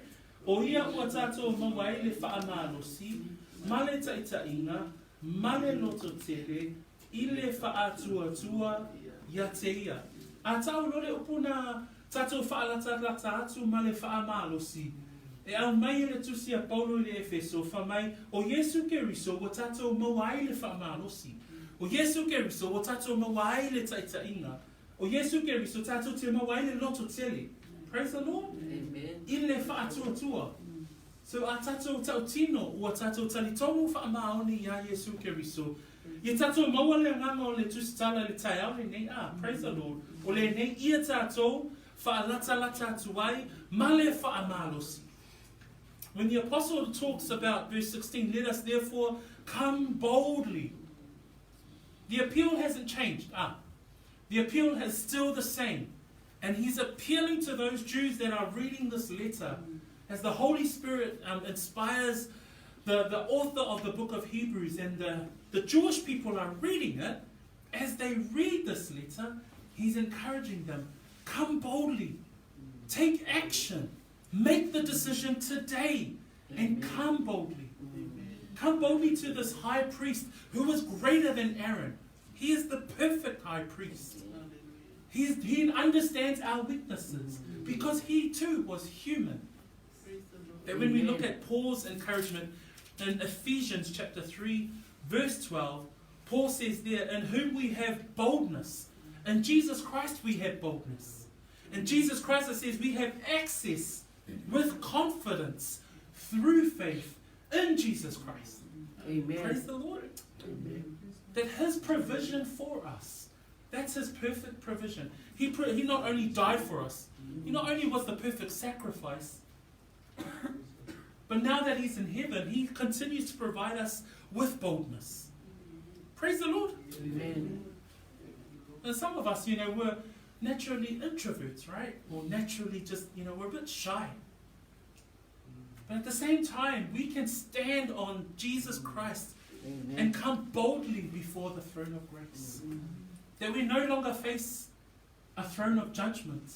o ia ua tatou maua ai le faamalosi ma le taitaiga ma le lototele i le faatuatua ia te ia. A tau loa le upu na tatou faalatalata atu ma le faamalosi, e aumai e le tusi a Paulo i le Efeso, fai mai, o Iesu Keriso ua tatou maua ai le faamalosi. O Iesu Keriso ua tatou maua ai le taitaiga. O Iesu Keriso tatou te maua ai le lototele. Praise the Lord. Amen. I le faatuatua. So a tatou tautino, ua tatou talitonu faamaoni iā Iesu Keriso, ia tatou maua le agaga o le tusitala i le taeao lenei, a, praise the Lord, o lenei ia tatou faalatalata atu ai ma le faamalosi. When the apostle talks about verse 16, let us therefore come boldly. The appeal hasn't changed. Ah, the appeal is still the same. And he's appealing to those Jews that are reading this letter as the Holy Spirit inspires the author of the book of Hebrews, and the Jewish people are reading it. As they read this letter, he's encouraging them, come boldly, take action, make the decision today, and come boldly. Come boldly to this high priest who is greater than Aaron. He is the perfect high priest. He understands our weaknesses because he too was human. That when we look at Paul's encouragement in Ephesians chapter 3, verse 12, Paul says there, in whom we have boldness In Jesus Christ we have boldness. In Jesus Christ it says we have access with confidence through faith in Jesus Christ. Amen. Praise the Lord. Amen. That His provision for us, that's His perfect provision. He, he not only died for us, He not only was the perfect sacrifice, but now that He's in heaven, He continues to provide us with boldness. Praise the Lord. Amen. And some of us, you know, we're naturally introverts, right? Or naturally just, you know, we're a bit shy. But at the same time, we can stand on Jesus Christ Amen. and come boldly before the throne of grace. That we no longer face a throne of judgment.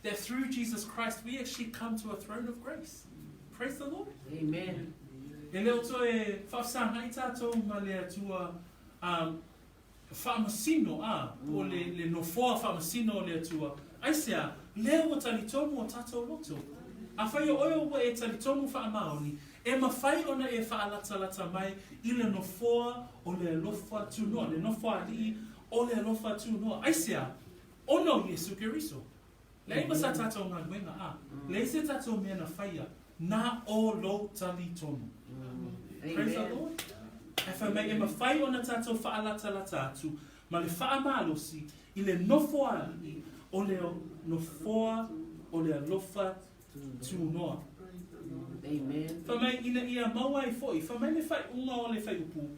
That through Jesus Christ, we actually come to a throne of grace. Praise the Lord. Amen. E le o toe whaafsanga i tātou ma le atua um, whaamasino a, o le, le nofoa whaamasino o le atua. Aisea, lea ua talitonu o tātou loto. Afai o oe ua e talitonu whaamaoni, e mawhai ona e whaalatalata mai i le nofoa o le alofa tunoa, le nofoa alii o le alofa tunoa. Aisea, ona o Iesu Keriso. Leai ma sa tātou galuega a, leai se tātou mea na whaia, na o lou talitonu. Praise the Amen. Lord. E whai mai e mawhai ona tātou whaalatalata atu, ma le whaamalosi i le nofoa alii o le nofoa o le alofa tunoa. Amen. Whai mai ina ia maua ai fo'i, whai mai le whaiunga o le whaiupu,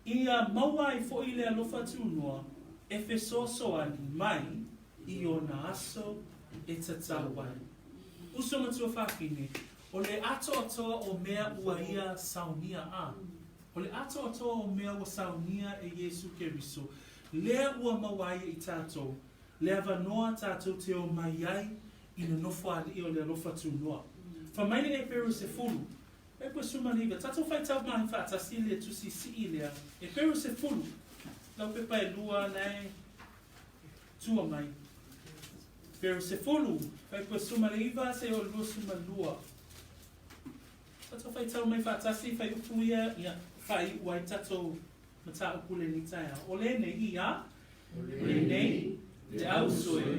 ia maua ai fo'i le alofa tunoa, e fesoasoani mai i ona aso e tatau ai. Uso matua whawhine, o le atoatoa o mea ua ia saunia a. O le atoatoa o mea ua saunia e Iesu Keriso, lea ua maua ai i tātou, le avanoa tātou te o mai ai i le nofo alii o le alofa tunoa. Wha mai le Eperu se fulu, e koe sumaliga, tātou whaitau mahi whaatasi le tusi sii lea, Eperu se fulu, lau pepa e lua nei, tua mai. Eperu se fulu, whai koe sumaliva se o lua sumalua. Tātou whaitau mai whaatasi, whai upu ia, ia, whai uai tātou mata upu le ni taia. O le nei ia, le nei, te au soe,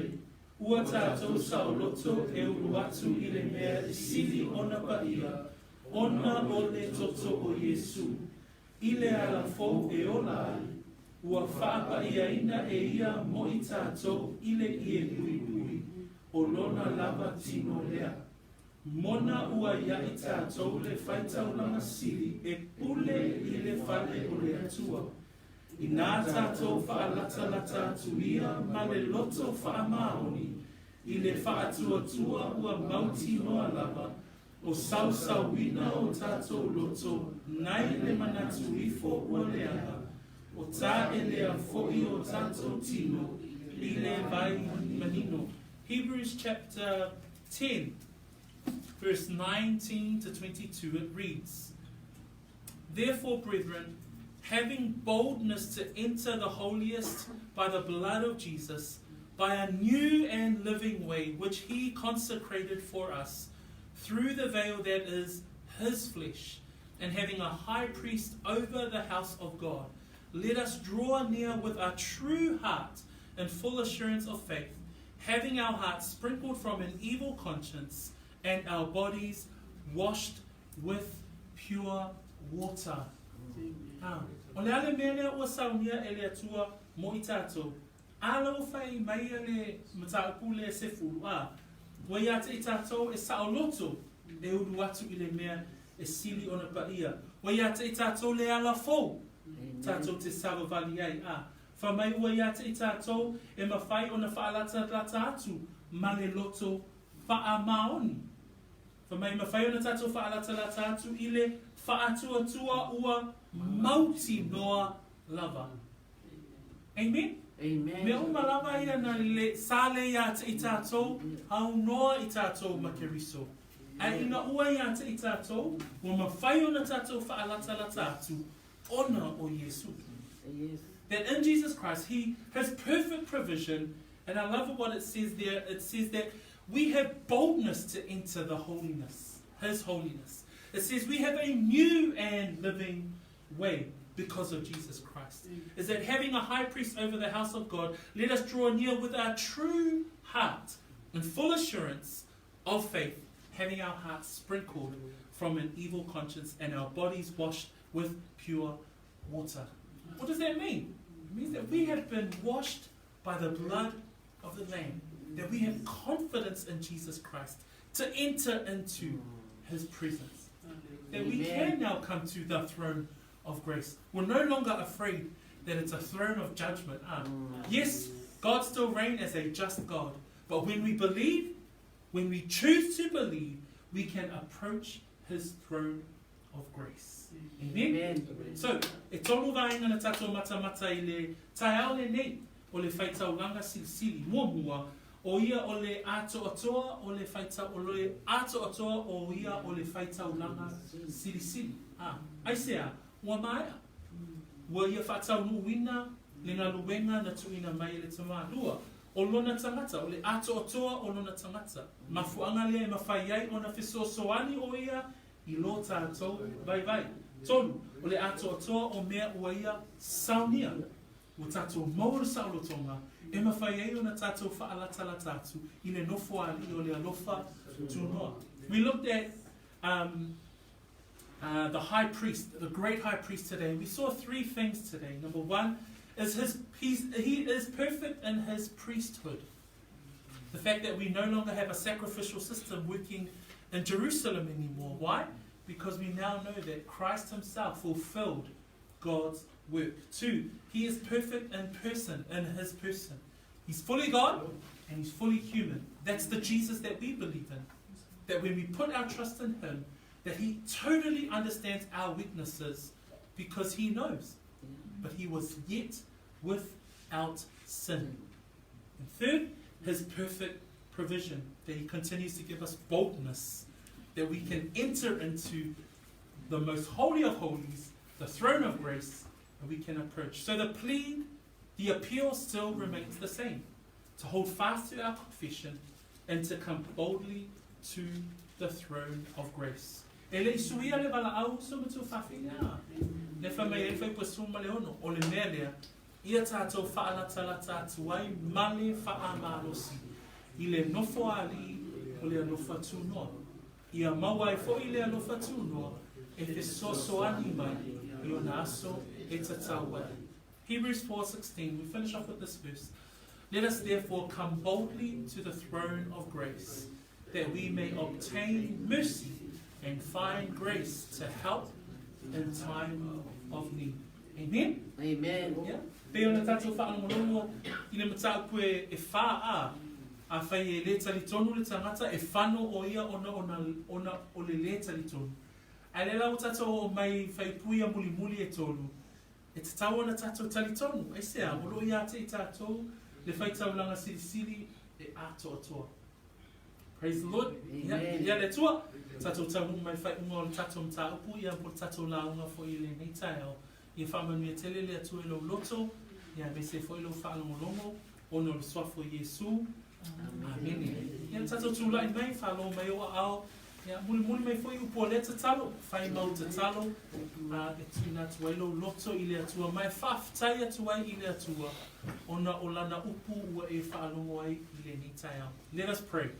ua tātou saoloto e ulu atu i le mea e sili ona paia, ona o le toto o Iesu, i le ala fou e ola ai, ua whaapaiaina e ia mo i tātou i le ie pui o lona lava tino lea. Mona ua ia i tātou le whaitaulanga sili e pule i le fale o le atua. I nā tātou whaalatalata atu ia ma le loto whaamaoni, i le whaatuatua ua mauti noa lava, o sausauina o tātou loto, nai le manatu ifo ua leaga, o tā e lea fo'i o tātou tino, i le vai manino. Hebrews chapter 10, verse 19 to 22, it reads, Therefore, brethren, having boldness to enter the holiest by the blood of Jesus, by a new and living way which he consecrated for us, through the veil that is his flesh, and having a high priest over the house of God, let us draw near with a true heart and full assurance of faith, having our hearts sprinkled from an evil conscience and our bodies washed with pure water. Ah, o le ale mea lea ua saunia e le atua mo i tātou. A lau whai mai a le mataupu le se fulu a. Ua ia te i tātou e saoloto e ulu atu i le mea e sili ona paia. Ua ia te i tātou le ala fou tātou te savavali ai a. Wha mai ua ia te i tātou e mawhai ona whaalata lata atu ma le loto whaamaoni. Wha mai mawhai ona tātou whaalata lata atu i le whaatuatua ua mauti noa lava. Amen? Amen. Me uma lava ia na le sale ia te i tātou, au noa i tātou ma Keriso. A ina ua ia te i tātou, ua mawhai ona tātou whaalatalata atu, ona o Iesu. Yes. That in Jesus Christ, He has perfect provision, and I love what it says there. It says that we have boldness to enter the holiness, His holiness. It says we have a new and living way. because of Jesus Christ. Is that having a high priest over the house of God, let us draw near with our true heart and full assurance of faith, having our hearts sprinkled from an evil conscience and our bodies washed with pure water. What does that mean? It means that we have been washed by the blood of the Lamb, that we have confidence in Jesus Christ to enter into his presence. That we can now come to the throne of grace. We're no longer afraid that it's a throne of judgment. Yes, God still reigns as a just God. But when we believe, when we choose to believe, we can approach his throne of grace. Amen? Amen. So, e tolu vaenga na tatou matamata i le taeao lenei o le faitaulaga silisili. Muamua, o ia o le atoatoa o le faita, o le atoatoa o ia o le faitaulaga silisili. Ah, aisea, ua maea. Ua ia faataunuuina le galuega na tuuina mai e le Tama. Lua, o lona tagata, o le atoatoa o lona tagata. Mafuaaga lea e mafai ai ona fesoasoani o ia i lo tatou vaivai. Tolu, o le atoatoa o mea ua ia saunia. Ua tatou maua le saolotoga e mafai ai ona tatou faalatalata atu i le nofoalii o le alofa tunoa. We looked at the high priest, the great high priest today, and we saw three things today. Number one is he is perfect in his priesthood. The fact that we no longer have a sacrificial system working in Jerusalem anymore. Why? Because we now know that Christ himself fulfilled God's work. Two, he is perfect in person, in his person. He's fully God and he's fully human. That's the Jesus that we believe in. That when we put our trust in him, that he totally understands our weaknesses because he knows. But he was yet without sin. And third, his perfect provision, that he continues to give us boldness, that we can enter into the most holy of holies, the throne of grace, and we can approach. So the plea, the appeal still remains the same, to hold fast to our confession and to come boldly to the throne of grace. E le i suia le valaau uso ma tuafafine a. Le fai mai ai fai pua ma le ono, o le mea lea, ia tatou faalatalata atu ai ma le faamalosi i le nofoalii o le alofa tunoa. Ia maua ai foʻi le alofa tunoa e fesoasoani mai i ona aso e tatau ai. Hebrews 4:16, we finish off with this verse. Let us therefore come boldly to the throne of grace, that we may obtain mercy and find grace to help in time of need. Amen? Amen. Yeah. Pei ona tatou faalogologo i le mataupu e, e whā a, afai e lē talitonu le tagata, e fano o ia ona ona, ona o le lē talitonu. Ae lea la ua tatou oo mai faipū ia mulimuli e tolu, e tatau ona tatou talitonu, aisea, o loo iā te i tatou le faitaulaga silisili e atoatoa. Praise the Lord. Ia, Amen. ia le Atua, tatou taunuu mai faaiuga o le tatou mataupu ia po le tatou lauga foʻi i lenei taeao. Ia faamanuia tele le Atua i lou loto, ia aemaise foi lou faalogologo, ona o le suafa o Iesu. Amene. Ia tatou tulai mai, faalo mai ou aao, ia mulimuli mai foi upu o lea tatalo, fai mau tatalo, a e tuuina atu ai lou loto i le Atua, ma e faafetai atu ai i le Atua, ona o lana upu ua e faalogo ai i lenei taeao. Let us pray.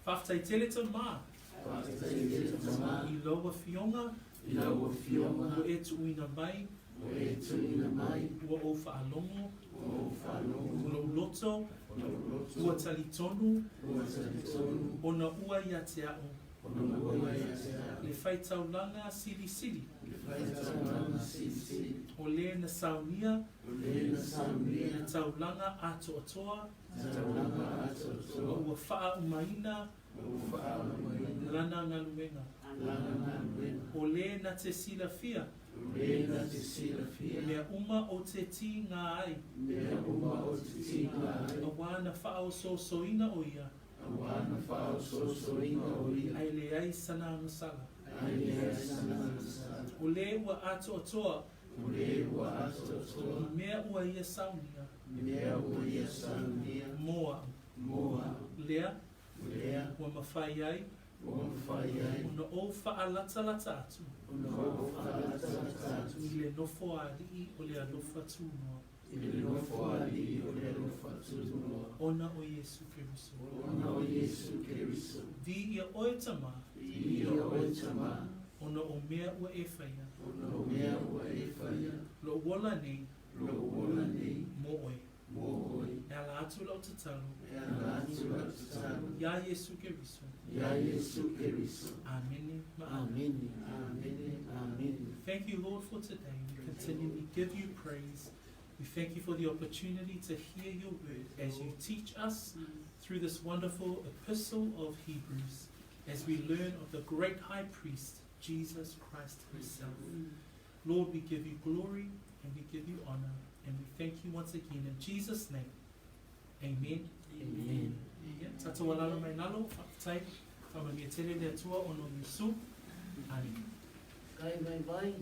Faafetai tele Tama Faafetai tele Tama i lau afioga i lau afioga ua e tuuina mai ua e tuuina mai ua ou faalogo ua ou faalogo o lou loto o lou loto ua talitonu ua talitonu ona ua ia te a'u ona ua ia te a'u le faitaulaga silisili le faitaulaga silisili o lē na saunia o lē na saunia le taulaga atoatoa taulaga ma atoatoa ua faaaumaina ma ua faaaumaina lana galuega lana galuega o lē na te silafia o lē na te silafia mea uma o te tigā ai mea uma o te tigā ai auā na faaosoosoina o ia auā na faaosoosoina o ia ae leai sana agasala ae leai sana agasala o lē ua atoatoa o lē ua atoatoa i mea ua ia saunia mea ua ia saunia mo a'u mo a'u lea lea ua mafai ai ua mafai ai ona ou faalatalata atu ona ou faalatalata atu i le Nofoalii o le alofa tunoa. I le Nofoalii o le alofa tunoa. Ona o Iesu Keriso. Ona o Iesu Keriso. Viia oe Tama. Viia oe Tama. Ona o mea ua e faia. Ona o mea ua e faia. Lou ola nei. Lou ola nei. Mo oe. Mo oe. E ala atu lau tatalo. E ala atu lau tatalo. Iā Iesu Keriso. Iā Iesu Keriso. Amene ma amene. Amene. Amene. Thank you, Lord, for today. We continually give you praise. We thank you for the opportunity to hear your word as you teach us through this wonderful epistle of Hebrews, as we learn of the great high priest, Jesus Christ himself. Lord, we give you glory and we give you honor, and we thank you once again in Jesus' name. Amen. Amen. Ia, tatou alala mai lalo, faafetai, faamanuia tele le Atua ona o Iesu. Amene. Kai vai vai.